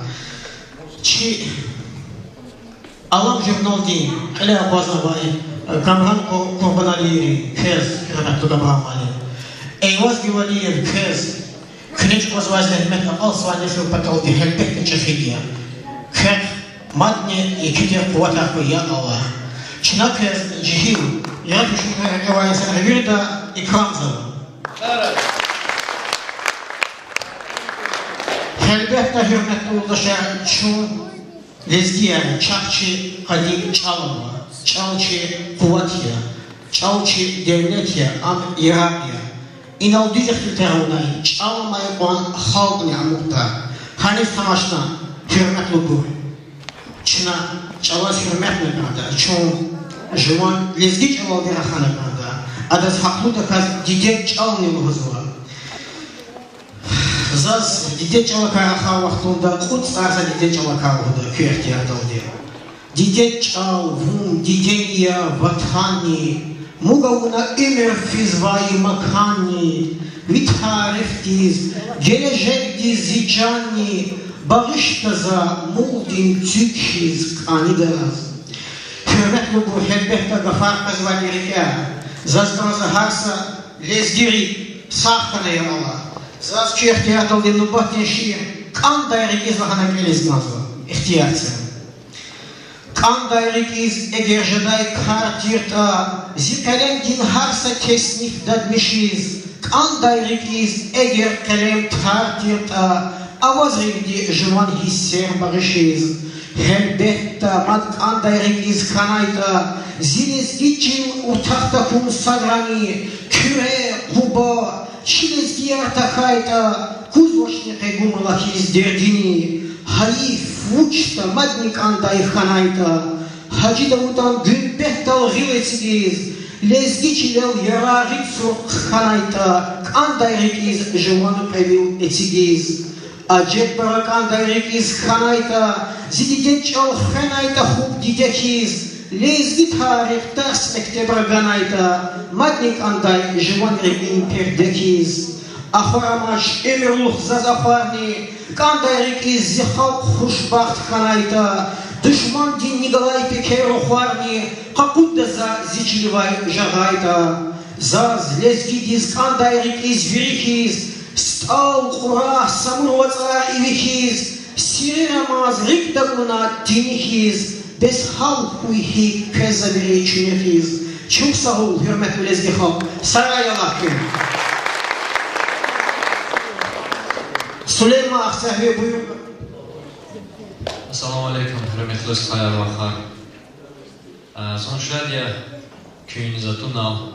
Чи Алам журналдин кьиле акъвазнавай Камран Къу-, Къурбаналиевич, квез, гьуьрметлу Камран муаллим, Эйваз Гуьвалиев, квез, куьне чӀугвазвай зегьмет акьалтзавай несил паталди гьелбетда чӀехиди я. Квехъ мадни еке тир къуватар хьуй, я Аллагь. Чна квез жегьил, яратмишунар авай инсанар вирида икрамзава. Гьелбетда, гьуьрметлу юлдашар, чун лезгияр, чахъ чи къадим чӀал ава, чӀал чи къуват я, чӀал чи девлет я, ам Яракь я. Инал дуьз ихтилатар авунай, чӀал амай кьван халкьни амукьда. Гьаниз тамашна, гьуьрметлубур, чна чӀалаз гьуьрметна кӀанда, чун жуван лезги чӀалалди рахана кӀанда. Адаз гьахълудаказ дидед чӀални лугьузва. Заз дидед чӀалакай рахай вахтунда кьуд цӀар за дидед чӀалакай лугьуда, куь ихтиярдалди. Дидед чӀал, вун дидени я, ватанни, муг авуна уьмуьр физвай маканни, ви тарихдиз, гележегдиз зи чанни, багъишда за мулдин цуьк хьиз кӀанида заз. Гьуьрметлубур, гьелбетда, гафар къвезвайди рикӀе. Заз кӀанзава гьар са лезги рикӀ сагъ хьана, я Аллагь. Заз куь ихтиярдалди нубатдин шиир КӀандай рикӀиз лагьана кӀелиз кӀанзава, ихтияр це. КӀандай рикӀиз эгер жедай кар тиртӀа, зи къелемдин гьар са тесниф дадмишиз, кӀандай рикӀиз эгер къелем тар тиртӀа, авазривди жуван гьиссер багъишиз. Гьелбетда, мад кӀандай рикӀиз хьанайтӀа, зи лезги чил уртах тахьун садрани, Куьре, Къуба, чи лезгияр тахьайтӀа, кузвачни къе гумла хьиз дердини. Гьайиф, вучда, мадни кӀандай хьанайтӀа, Гьажи Давудан гуьмбетдал гъил эцигиз, лезги чилел ярагъи цур хъхьанайтӀа, кӀандай рикӀиз жуван кьве вил эцигиз. Ажеб пара кӀандай рикӀиз хьанайтӀа, зи дидед чӀал хвенайтӀа хупӀ диде хьиз, лезги тарих дарс мектебра ганайтӀа, мадни кӀандай жуван рикӀин перде хьиз. Ахвар амач уьмуьрлух заз ахварни, кӀандай рикӀиз зи халкь хушбахт хьанайтӀа, душмандин ни галай пекер рухварни къакъудда за зи чиливай жагъайтӀа. Заз, лезгидиз, кӀандай рикӀиз вири хьиз, СтӀал, Кьурагь, Самур вацӀар иви хьиз, Сири Рамаз рикӀ такӀуна тини хьиз, бес гьал хьуй гьикӀ квез за вири чуьнуьхиз. Чухсагъул, гьуьрметлу лезги халкь, сагърай Аллагь куьн. Сулейман Ахцегьви, буюр. Ассаламу алейкум, гьуьрметлу стхаяр-вахар. Зун шад я куьн атунал,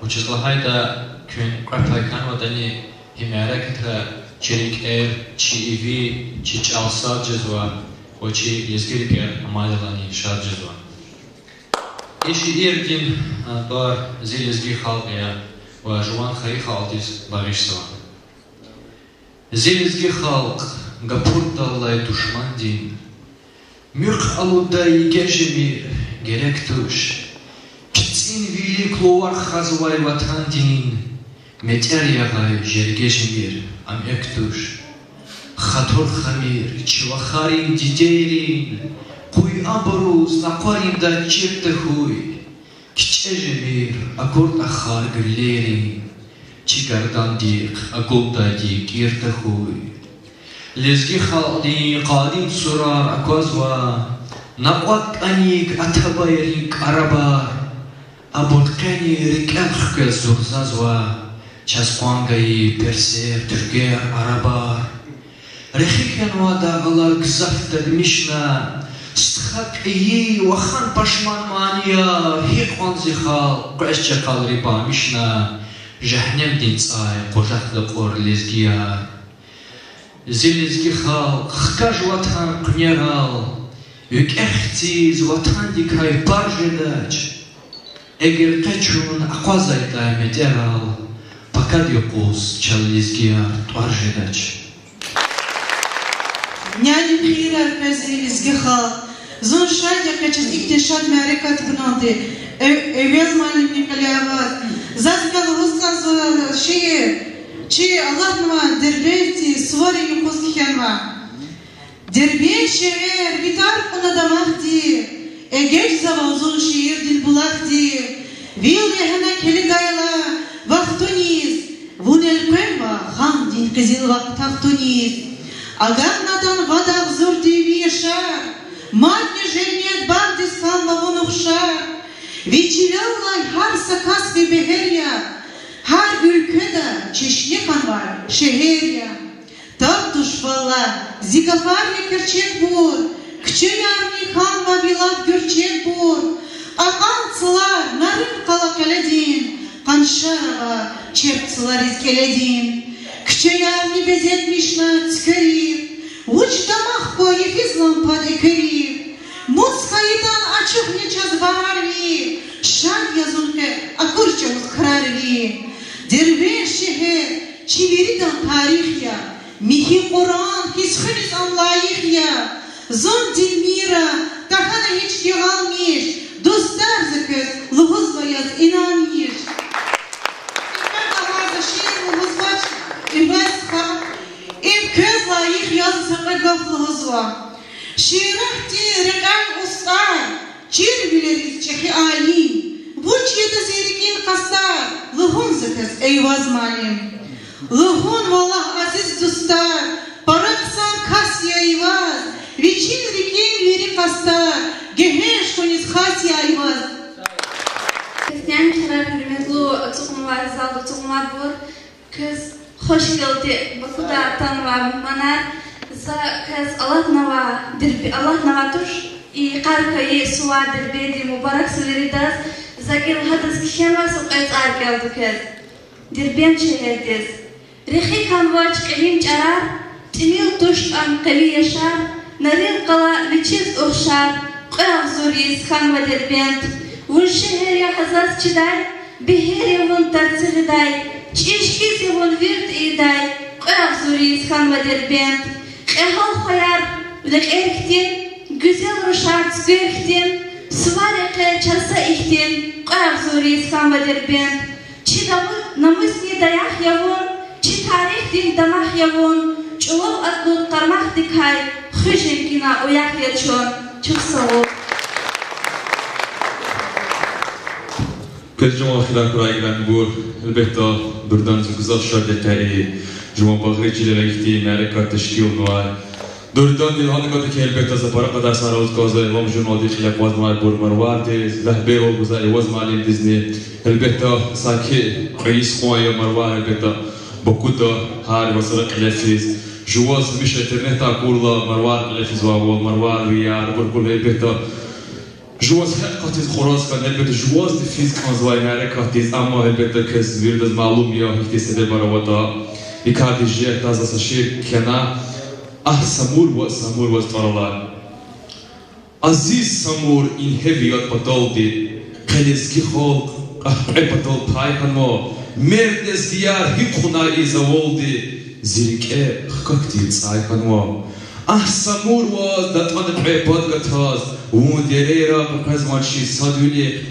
вучиз лагьайтӀа куьн кьве пай хьанватӀани, гьи мярекатра чи рикӀер, чи иви, чи чӀал сад жезва ва чи лезги рикӀер амайдалайни шад жезва. И шиирдин тӀвар Зи лезги халкь я ва жуван хайи халкьдиз багъишзава. Зи лезги халкь, гапурдаллай душмандин муьхъ алудай йиге жемир герек туш. КицӀин вилик лувар хазвай ватандин метӀер ягъай жерге жемир ам экв туш. Хатур хамир чи вахарин, дидейрин къуй абуруз накъварин дад чир тахьуй. КичӀе жемир акур тӀахар гуьллейрин, чи гардандихъ акулдайди кӀир тахьуй. Лезги халкьдин къадим сурар аквазва, накьвад кӀаник атабайрин кӀарабар, абур къени рикӀел хквез зурзазва, чаз къван гайи персер, туьрквер, арабар. Рехи хьанва дагълар гзаф тадмишна, стха кьейи, вахан пашман манияр, гьикьван зи халкь къвез чакъалри памишна, жегьеннемдин цӀай къужахда кьур лезгияр. Зи лезги халкь, хкаж ватан къуьнерал, викӀегь хциз ватандикай пар жедач. Эгер къе чун акъвазайтӀа метӀерал, пакад юкъуз чал лезгияр тӀвар жедач. Няни хийирар квез, зи лезги халкь. Зун шад я къе чаз ихьтин шад мярекат авуналди, Эв-, Эвез муаллимни кьиле аваз. Заз квез лугьуз кӀанзава шиир, чи алатнавай Дербентдин суварин юкъуз кхьенва. Дербент шегьер, ви тӀвар кьуна дамахди, эгечӀзава зун шиирдин булахди. Вил ягьана килигайла вахтуниз, вун элкъвенва гъамдин къизил вахт тахтуниз. АгакьнатӀан вад агъзурдин ви яшар, мадни женнет багъдиз хьанва вун ухшар. Ви чилеллай гьар са кас ви бегьер я, гьар уьлкведа чешне хьанвай шегьер я. Таб туш, валлагь, зи гафар я герчекбур, куьчеярни хьанва ви лап гуьрчегбур. Кьакьан цлар Нарин-Къала къеледин, къаншарава черк цлариз кӀеледин. Куьчеярни безетмишна цуькверив, вуч дамах ква йифиз лампад экверив. Мус хьайитӀан ачухни чаз варар ви, шад я зун къе акур чӀавуз крар ви. Дербент шегьер чи виридан тарих я, михьи Къуръан хьиз хуьниз ам лайих я. Зун Дилмира, тахьана гьич гъалмиш, дустар, за квез лугьузва яз инанмиш. Икьван лагьай за шиир лугьузвач, Эвез ха-, им квез лайих я, за са кьве гаф лугьузва. Шииратдин рекьяй устӀар, чирвилериз чӀехи алим, вуч ятӀа зи рикӀин къастар, лугьун за квез, Эйваз муаллим. Лугьун, валлагь, азиз дустар, пара хъсан кас я Эйваз, вичин рикӀин вири къастар, гегьенш хьуниз хас я Эйваз. Кеснян чара, гьуьрметлу ацукьнавай, залда ацукьнавайбур, квез хвешгелди Бакуда атанвай мугьманар, за квез алатнава, Дерб-, алатнава туш, и къаркъа сувар Дербентдин мубарак са виридаз, за кӀел гьадаз кхьенва са кьве цӀар кӀелда квез. Дербент шегьердиз. Рехи хьанвач кьилин чӀарар, тӀимил туштӀан къеви яшар, Нарин-Къала вичиз ухшар, кьве агъзур йис хьанва Дербент. Вун шегьер я гьазаз чидай, бегьер я вун тарци гъидай, чӀиж хьиз я вун вирт ийидай, кьве агъзур йис хьанва Дербент. Кьегьал хваяр лекьер хьтин, гуьзел рушар цуьквер хьтин, сувар я къе чаз са ихьтин, кьве агъзур йис хьанва Дербент. Чи наму-, намусдин даях я вун, чи тарихдин дамах я вун, чӀулав адлуд къармахдикай хуьз женгина уях я чун. Чухсагъул. Квез жуван хирарай игранбур, гьелбетда, дугъриданни зун гзаф шад я къе и жуван багъри чилелай ихьтин мярекат тешкилнавай. Дуьрдани лагьана кӀанда хьи, гьелбетда, за пара кьадар сагърай лугьуз кӀанзава Имам Жумалди, кьиле акъвазнавайбур Марвардиз, вегьбел лугьуз Иваз муаллимдизни. Гьелбетда, саки кьве йис кьван я Марвар, гьелбетда, Бакуда гьар вацра кьиле физ. Жуваз гьамиша интернетда акурла Марвар кьиле физвайвал, марварвияр, абурукай, гьелбетда, жуваз гьакъикъатдиз кьураз хьана, гьелбетда, жувазни физ кӀанзавай мярекатдиз, амма, гьелбетда, квез виридаз малум я, гьихьтин себебар аватӀа. И кардиз жеда за са шиир кхьена, Агь, Самур ваз, Самур ваз тӀвар алай. Азиз Самур, ингье ви яд паталди, къе лезги халкь кьве патал пай хьанва, мерд лезгияр гьикьван и завалди, зи рикӀе хкахьди цӀай хьанва. Агь, Самур ваз датӀана кьве пад гатаз, вун дерейра къекъвезвай чи садвилихъ.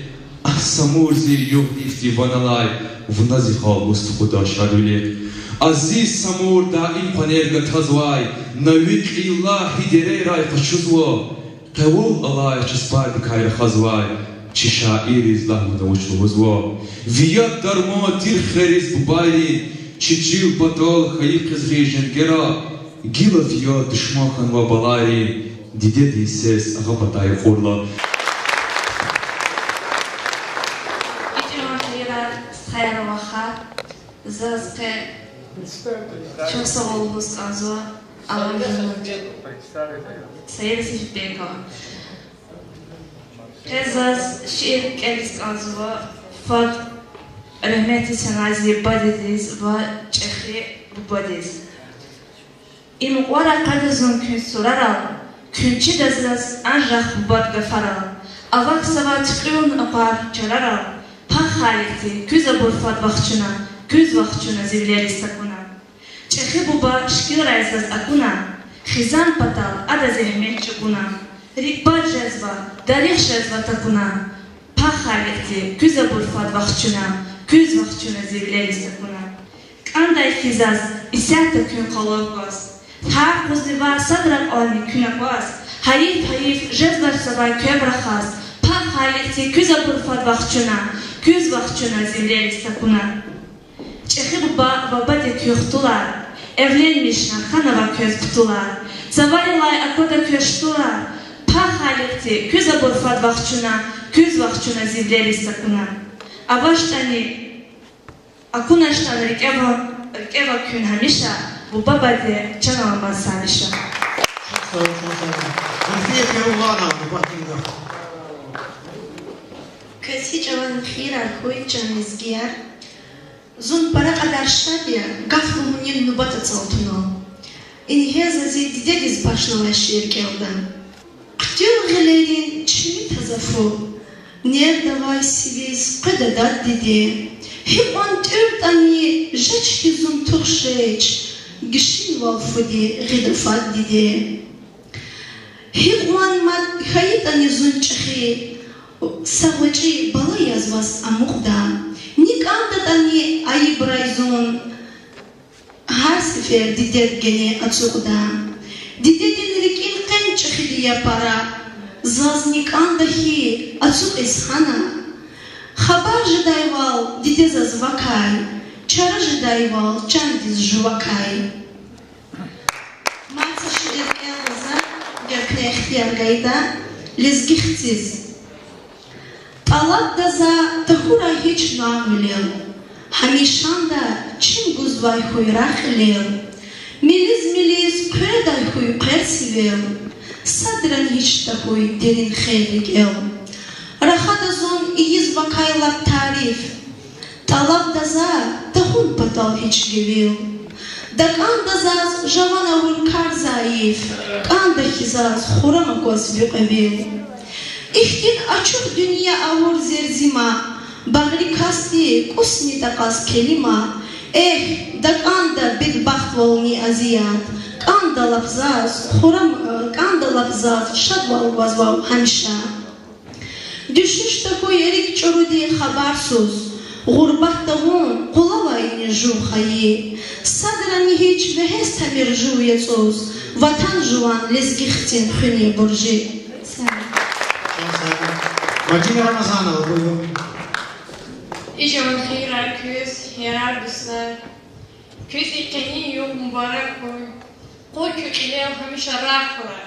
Агь, Самур, зи югъ ихьтин ван алай, вуна зи халкь гуз тухуда шадвилихъ. Азиз Самур, даим къванер гатазвай, на ви кьил лагь гьи дерейрай къачузва, къевул алай часпардикай рахазвай, чи шаирриз лагь вуна вуч лугьузва. Ви яд дарман тир хирериз, бубайрин, чи чил патал хьайи къизгъин женгера, гила ви яд душман хьанва балайрин, дидедин сес агъа патай кьурла. ИкӀ жуван хийирар, стхаяр, вахар, заз къе чухсагъул лугьуз кӀанзава Алам Жумалди, Саида Сефибегова. Къе заз шиир кӀелиз кӀанзава фад рагьметдиз фенвай зи бадедиз ва чӀехи бубадиз. И мукьвара къведа зун куьн сурарал, куьн чида заз анжах бубад гафарал. Авахьзава туькьуьлна акъвар чарарал, пак Халикьди куьз абур фад вахчуна, куьз вахчуна зи вилериз такуна. ЧӀехи буба шикилрай заз акуна, хизан патал ада зегьмет чӀугуна. РикӀ бад жезва, дарих жезва такуна, пак Халикьди куьз абур фад вахчуна, куьз вахчуна зи вилериз такуна. КӀандай хьи заз исятда куьн къалур кваз, гьар къузни ваъ, садра кьванни куьн акваз, гьайиф, гьайиф, жезвач завай квев рахаз, пак Халикьди куьз абур фад вахчуна, куьз вахчуна зи вилериз такуна. ЧӀехи буба ва баде, куь хтулар эвленмишна, хьанава квез птулар. Цаварилай аквада квез штулар, пак Халикьди куьз абур фад вахчуна, куьз вахчуна зи вилериз такуна. АвачтӀани, акуначтӀан рикӀева, рикӀева куьн гьамиша, буба, баде, чан аламаз са гьамиша. Квез гьи чӀаван хийирар хьуй, чан лезгияр. Зун пара кьадар шад я, гаф лугьунин нубат ацӀалтуна. Ингье за зи дидедиз бахшнавай шиир кӀелда. Хъуьтуьл гъилерин чими таза фу, нерд авай сивиз къведа дад, диде. Гьикьван тӀуьртӀани жеч хьи зун тух жеч, гишинвал фуди гъида фад, диде. Гьикьван мад хьайитӀани зун чӀехи, са гъвечӀи бала яз ваз амукьда. Ни кӀандатӀани айибрай зун, гьар сефер дидед гене ацукьда. Дидедин рикӀин къен чӀехиди я пара, заз ни кӀанда хьи, ацукьиз гьана. Хабар жедайвал диде заз вакай, чара жедайвал чандиз жувакай. Мад са шиир кӀелда за, геркне ихтияр гайитӀа, Лезги хциз. ТӀалабда за тахьурай гьич нагъвилел, гьамишанда чим гузвай хьуй рагъ кьилел. Милиз-милиз хъуьредай хьуй хъвер сивел, садрани гьич тахьуй дерин хер рикӀел. Рахада зун ийиз вакай лап тариф, тӀалабда за тахьун патал гьич гевил. ДакӀанда заз жаван авур кар зайиф, кӀанда хьи заз хурам акваз ви кьве вил. Ихьтин ачух дуьнья авур зерзима, багъри касди кӀусни такьаз келима. Эхь, дакӀанда бедбахтвални азият, кӀанда лап заз хурам, кӀанда лап заз шадвал гваз вав гьамиша. Дуьшуьш тахьуй рикӀ чӀуруди хабарсуз, гъурбатда вун къулавайни жув хайи. Садрани гьич вегьез тамир жув яцӀуз, ватан жуван лезги хцин хуьн я буржи. Мадина Рамазанова, буюр. И жуван хийирар квез, ярар, дустар. Квез и къенин югъ мубарак хьуй. Къуй кьуьлел гьамиша рагъ хьурай,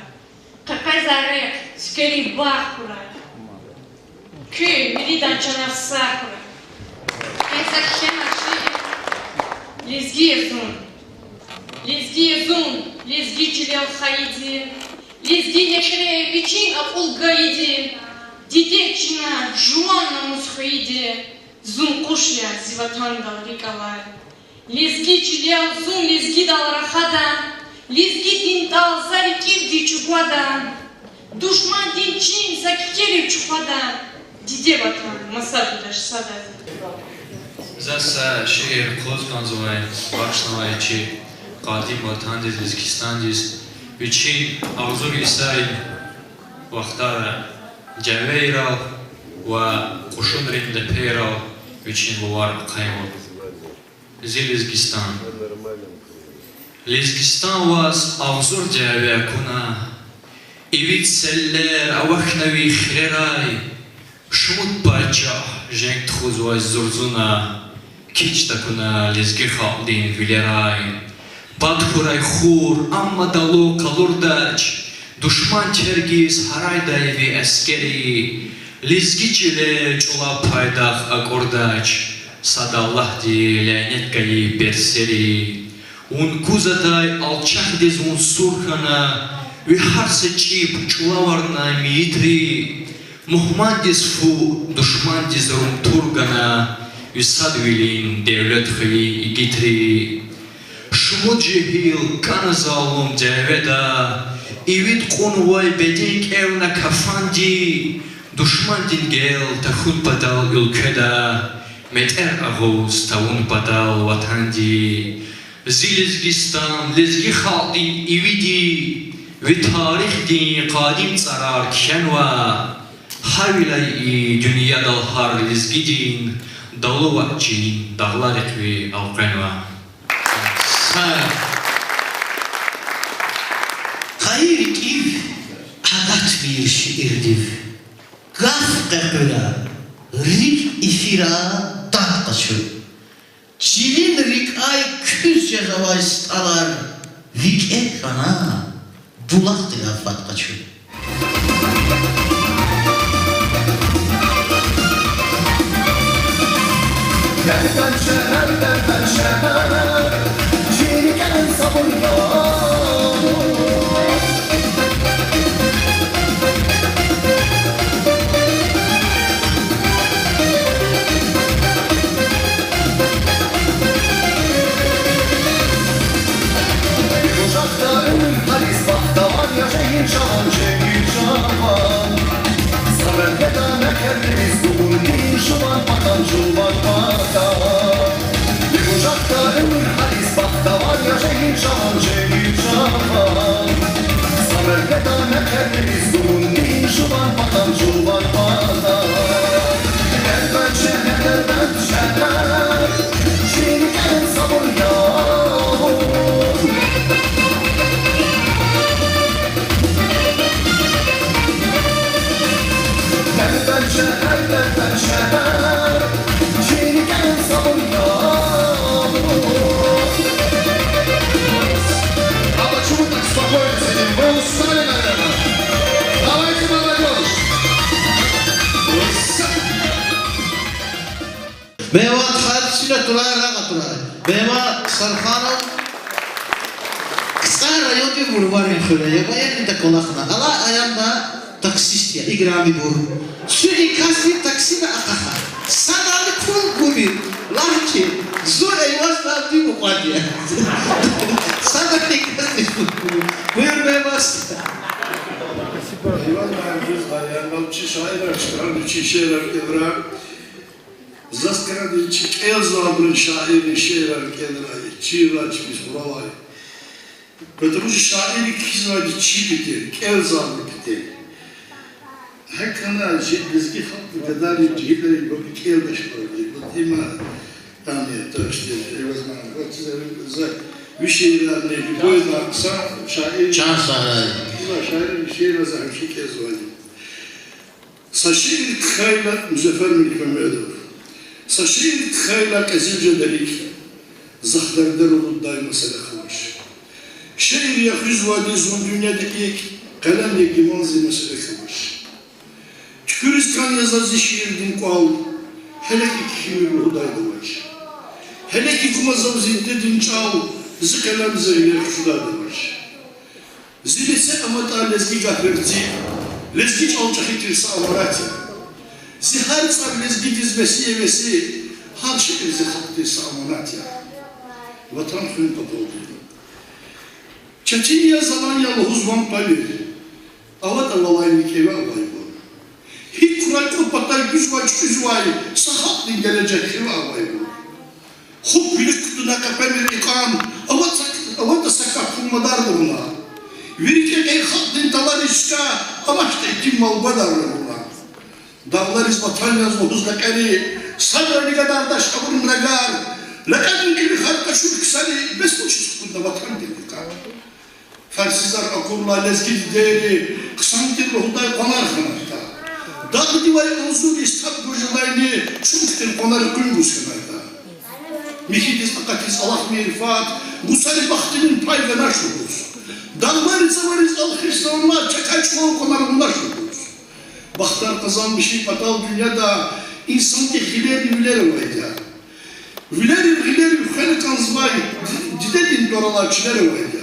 къекъвезай рехъ цуькверин багъ хьурай. Куь виридан чанар сагъ хьурай. Гьеле за кхьенвай шиир Лезги я зун. Лезги я зун, лезги чилел хайиди, лезги лекьрей вичин акьул гайиди, диде чна жуван намус хвейиди, зун къуш я зи ватандал рикӀ алай. Лезги чилел зун лезгидал рахада, лезгидин тӀал за рикӀивди чӀугвада, душмандин чин за кикерив чухвада, диде ватан маса гудач садаз. За са шиир кьаз кӀанзавай, бахшнавай чи къадим ватандиз, Лезгистандиз, вичин агъзур йисарин вахтара дявейрал ва кьушунрин лепейрал вичин лувар ахъайвал. Зи Лезгистан. Лезгистан ваз агъзур дяве акуна, иви целлер авахьна ви хирерай, шумуд пачагь женг тухузвай зурзуна, кичӀ такуна лезги халкьдин вилерай. Пад хьурай хур, амма далу къалурдач, душман тергиз гьарайдай ви аскери, лезги чиле чӀулав пайдах акӀурдач, сад Аллагьди лянет гайи персери. Вун кузватай алчахдиз вун сур хьана, ви гьар са чӀиб чӀулаварна мейитри, мугьмандиз фу, душмандиз румтур гана, ви садвилин девлет хвейи игитри. Шумуд жегьил кӀана залум дяведа, ивид кьунвай беден кӀевна кафанди, душмандин гел тахьун патал уьлкведа, метӀер агъуз тавун патал ватанди. Зи Лезгистан, лезги халкьдин ивиди, ви тарихдин къадим цӀарар кхьенва, гьавиляй и дуьньядал гьар лезгидин далу ваъ чин дагъларихъ ви элкъвенва. Са хайи рикӀив агатмир шиирдив. Гаф къекъуьра, рикӀ ифира, дад къачу. Чилин рикӀай куьз жезавай стӀалар викӀегь хьана, булахдилай фад къачу. А почему так спокойно с этим? Вы устали, наверное? Давайте, молодёжь! Мегьаман, хъсан суннат турай, рагъ турай. Мегьаман Сарханов КцӀар райондин Мурварин хуьре я, военныйда кӀвалахна. Алай аямда таксист я, играмибур. Цуьн и касдин таксида акьаха. Садани пул гумир, лагь хьи, зун Эйваз муаллимдин мукьвал я. Садани касдин пул гумир. Буюр, Мегьаман. Эйваз муаллим, жуз гьаянал чи шаирар чкӀана, чи шиирар кӀелра. Заз кӀанда чи кӀелзавайбурун шаиррин шиирар кӀелрай, чирвай, чпиз хуралай. Потому что шаирри кхьизвайди чи патал, кӀелзавайбурун патал. ГьакӀ хьана чи лезги халкьдин гадайри, жегьилри ибур кӀелдачтӀани, вот има там я, то есть, э, возможно, вот, э, за, ви шиирарни, любой нахъсан шаир, чан сагърай, кхьизвай шаиррин шиирар за гьамиша кӀелзавайди. Са шиир кхьейла, Музаффар Меликмамедов. Са шиир кхьейла кьезил жеда рикӀ, захъ дердер алуддай месэла хьанач. Шиир я хуьзвайди зун дуьньяда икӀ, къелем я гиман зи месэла хьанач. ТуькӀуьриз кӀан я заз зи шиирдин кӀвал, гьеле икӀ хьимир лугьудайди авач. Гьеле икӀ кума зав зи дидедин чӀал, зи къелем зи гъилер хчудайди авач. Зи лице аматӀа лезги гаф верцӀи, лезги чӀал чӀехи тир са аманат я. Зи гьар цӀар лезгидиз веси я веси, гьар шиир зи халкьдиз са аманат я. Ватан хуьн паталди четин я, залан я лугьуз ван павир, аватӀа валайни кӀеве авайбур. ГьикӀ хьурай кьуд патай гуьзвай, чуьхуьзвай са халкьдин гележег хиве авайбур. ХупӀ вилик кутуна къепемир икьван, аватӀа са кап хьун мадарда вуна. Вири кӀекӀей халкьдин тӀалариз чка, амачтӀа итим мал гвадарда вуна. Дагълариз ватан яз лугьуз лекьери, садрани гадардач абурун рагар, лекьерин кьилихар къачур ксари, бес вучиз хкудна ватандин рикӀар? Фарсизар акурла лезги дидейри хъсан тир лугьудай къванар хьанайтӀа. Дагъдивай агъзурриз таб гуз жедайни чун хьтин къванар къуьн гуз хьанайтӀа. Михьидиз акъатиз алахъмир фад, гусари бахтунин пай венач лугьуз. Дагълари цавариз алхишзавунмаз чакай чӀулав къванар лунач лугьуз. Бахтар къазанмишун патал дуьньяда инсандин хилерни вилер авайди я. Вилерив, гъилерив хвена кӀанзавай ди-, дидедин тӀвар алай чилер авайди я.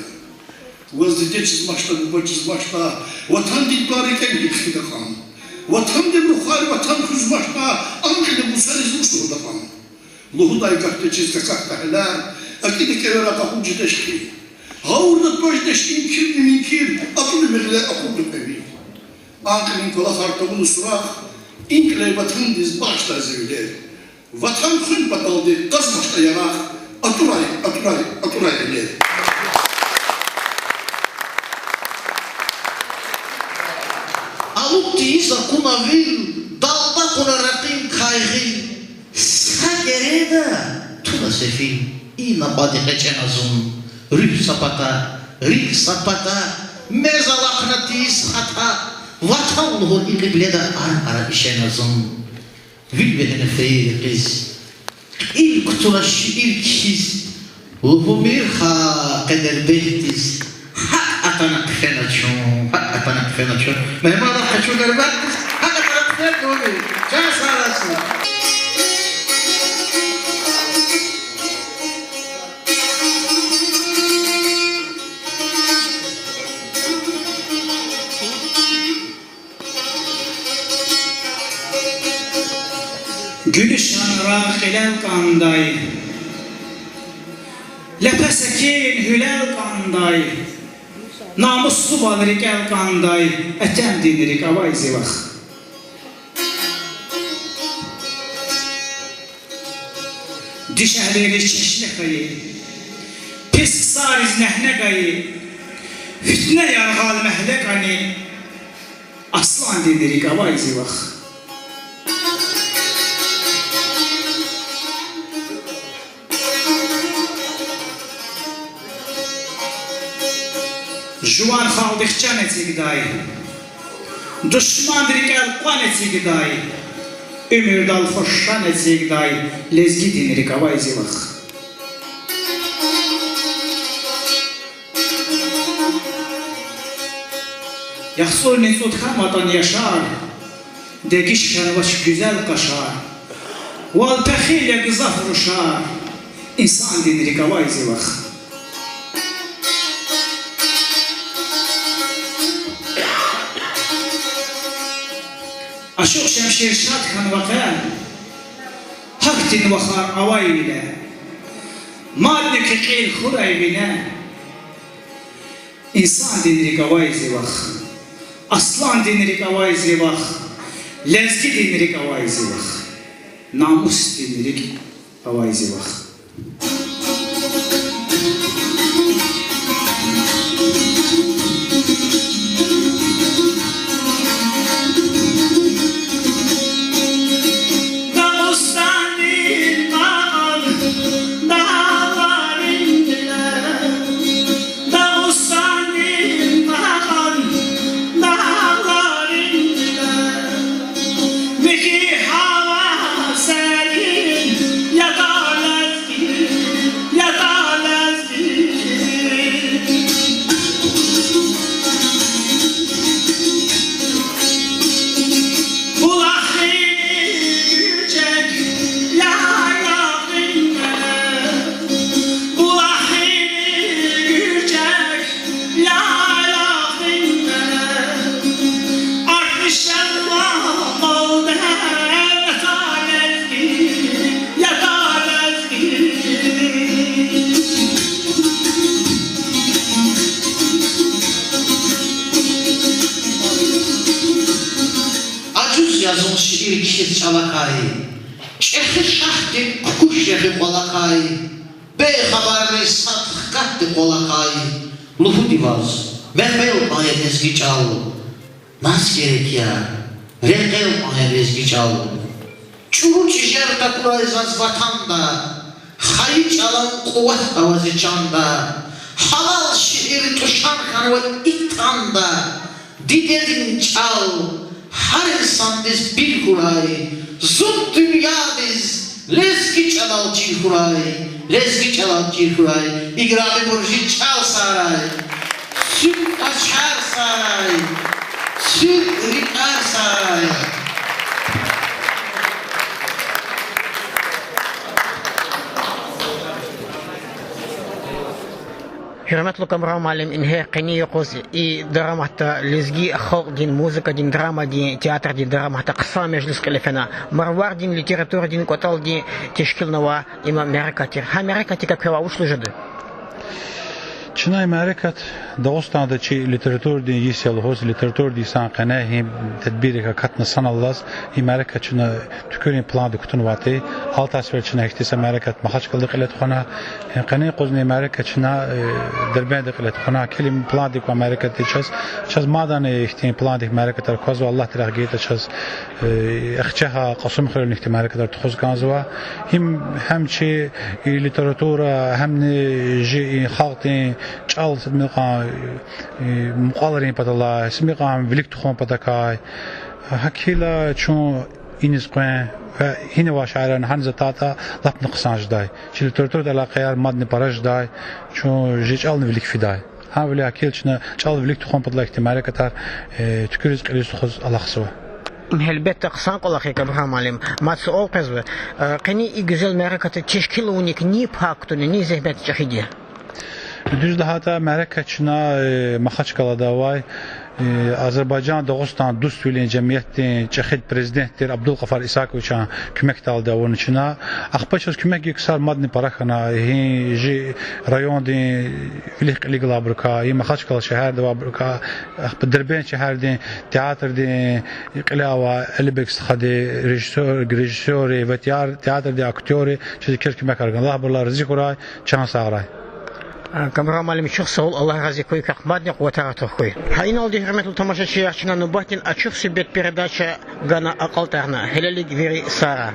Ваз диде чизмачтӀа, буба чизмачтӀа, ватандин тӀвар рикӀел гьикӀ фида кьван? Ватандин рухвайри ватан хуьзмачтӀа, а кьиле гусариз вуч лугьуда кьван? Лугьудай гаф течиз какахьда гьелер, акӀида кӀевера къакъуд жедач хьи. Гъавурда тваз жедач и кирни муькуь, атӀуда ви гъилер, акъудда кьве ви. А кьилин кӀвалахар тавуна суракь, и кьиле ватандиз багъишдай зи вилер. Ватан хуьн паталди къазмачтӀа яракь, атӀурай, атӀурай, атӀурай гъилер. Алуд тийиз акуна вил, далда кьуна ракъинкай гъил. Са геренда туна сефил, и накьвад экъечӀена зун. Руьгь са пата, рикӀ са пата, мез алахъна тийиз хата, ватан лугьур и кьибледа ара-ара ишена зун. Вил вегьена фейи рекьиз, кьил кутуна шиир кхьиз, лугьумир хьа Къедербегдиз, гьакӀ атана хъфена чун, гьакӀ атана хъфена чун. Мегьманар къачу Дербентдиз, гьакӀ атана хъфена чун. Чан сагърай. Гуьлуьшан рагъ кьилел кӀандай, лепе секин гьуьлел кӀандай, намуслувал рикӀел кӀандай, Этемдин рикӀ авай зи вах. Дишегьлийриз чешне хьайи, пис ксариз негьне гайи, фитне яргъал мягьле кӀани, Асландин рикӀ авай зи вах. Жуван халкьдихъ чан эцигдай, душман рикӀел къван эцигдай, уьмуьрдал хъваз шан эцигдай лезгидин рикӀ авай зи вах. ЯхцӀурни цӀуд хьанватӀани яшар, дегиш хьанвач гуьзел къашар, вал пехил я гзаф рушар, инсандин рикӀ авай зи вах. Ашукь Шемшир шад хьанва къе, гьахьтин вахар авай вине, мадни кьил хьурай вине. Инсандин рикӀ авай зи вах, асландин рикӀ авай зи вах, лезгидин рикӀ авай зи вах, намусдин рикӀ авай зи вах. алахъай, чӀехи шагьдин кукӀуш рехи кӀвалахъай, бейхабарриз сад хкатди къвалахъай, лугьуди ваз, мехъер кьван я лезги чӀал, наз герек я, рекьер кьван я лезги чӀал. ЧӀуру чӀижер такурай заз ватанда, хайи чӀалан къуват ава зи чанда, гьалал шиир тӀушар хьанва и танда, дидедин чӀал гьар инсандиз пил хьурай, зун дуьньядиз лезги чӀалал чир хьурай, лезги чӀалал чир хьурай. Играмибур, зи чӀал сагърай, цуьк кӀвачер сагърай, цуьк рикӀер сагърай. Гьуьрметлу Камран муаллим, ингье къенин юкъуз и дараматда, лезги халкьдин музыкадин драмадин театрдин дараматда хъсан межлис кьиле фена. Марвардин литературадин кӀватӀалдин тешкилнавай им мярекат тир. Гьа мярекатдикай квевай вуч лугьуз жеда? Чна и мярекат Дагъустанда чи литературадин йис я лугьуз, литературадин йисан къене гьи тедбиррик акатна санал алаз, и мярекат чна туькӀуьрин пландик кутунвайди тир. Алтай сефер чна гьихьтин са мярекат Махачкъалада кьиле тухвана, гьи къенин юкъузни мярекат чна, э, Дербентда кьиле тухвана, килиг пландик квай мярекат тир чаз. Чаз мадни ихьтин пландик мярекатар квазва, Аллагьди рехъ гайитӀа чаз, э, Ахцегьай, Кьасумхуьрелни ихьтин мярекатар тухуз кӀанзава. Гьим гьам чи и литература, гьамни жи и халкьдин чӀал са мукьвал, э, мукьвалрин паталай, са мукьвал вилик тухун патахъай. Гьакила чун иниз къвен ва гьинавай шаирарни гьаниз атайтӀа лап хъсан жедай. Чи литературадин алакъаяр мадни пара жедай, чун жи чӀални вилик фидай. Гьавиляй гьакила чна чӀал вилик тухун паталай ихьтин мярекатар, э, туькӀуьриз, кьилиз тухуз алахъзава. Гьелбетда, хъсан кӀвалах я, Камран муаллим. Мад суал къвезва, э, къенин и гуьзел мярекатар тешкил авуник ни пай кутуна, ни зегьмет чӀехиди я? Дуьз лагьайтӀа, мярекат чна, э, Махачкъалада авай, э, Азербайжан-Дагъустан дуствилин жемиятдин чӀехиди президент тир Абдулгъафар Исаковичан куьмекдалди авуна чна. Ахпа чаз куьмек гайи ксар мадни пара хьана, гьи жи райондин вилик-кьилик галайбурукай, гьи Махачкъала шегьерда авайбурукай, ахпа Дербент шегьердин театрдин кьиле авай Алибек стхади, режиссёр, режиссёрри ва театр-, театрдин актёрри чаз и куьмекар гана. Аллагь абурулай рази хьурай, чан сагърай. Камран муаллим, чухсагъул, Аллагь рази хьуй квехъ, мадни къуватар артух хьуй. Гьа иналди, гьуьрметлу тамашачияр, чна нубатдин Ачух суьгьбет передача гана акьалтӀарна. Гьелелиг вири сагърай.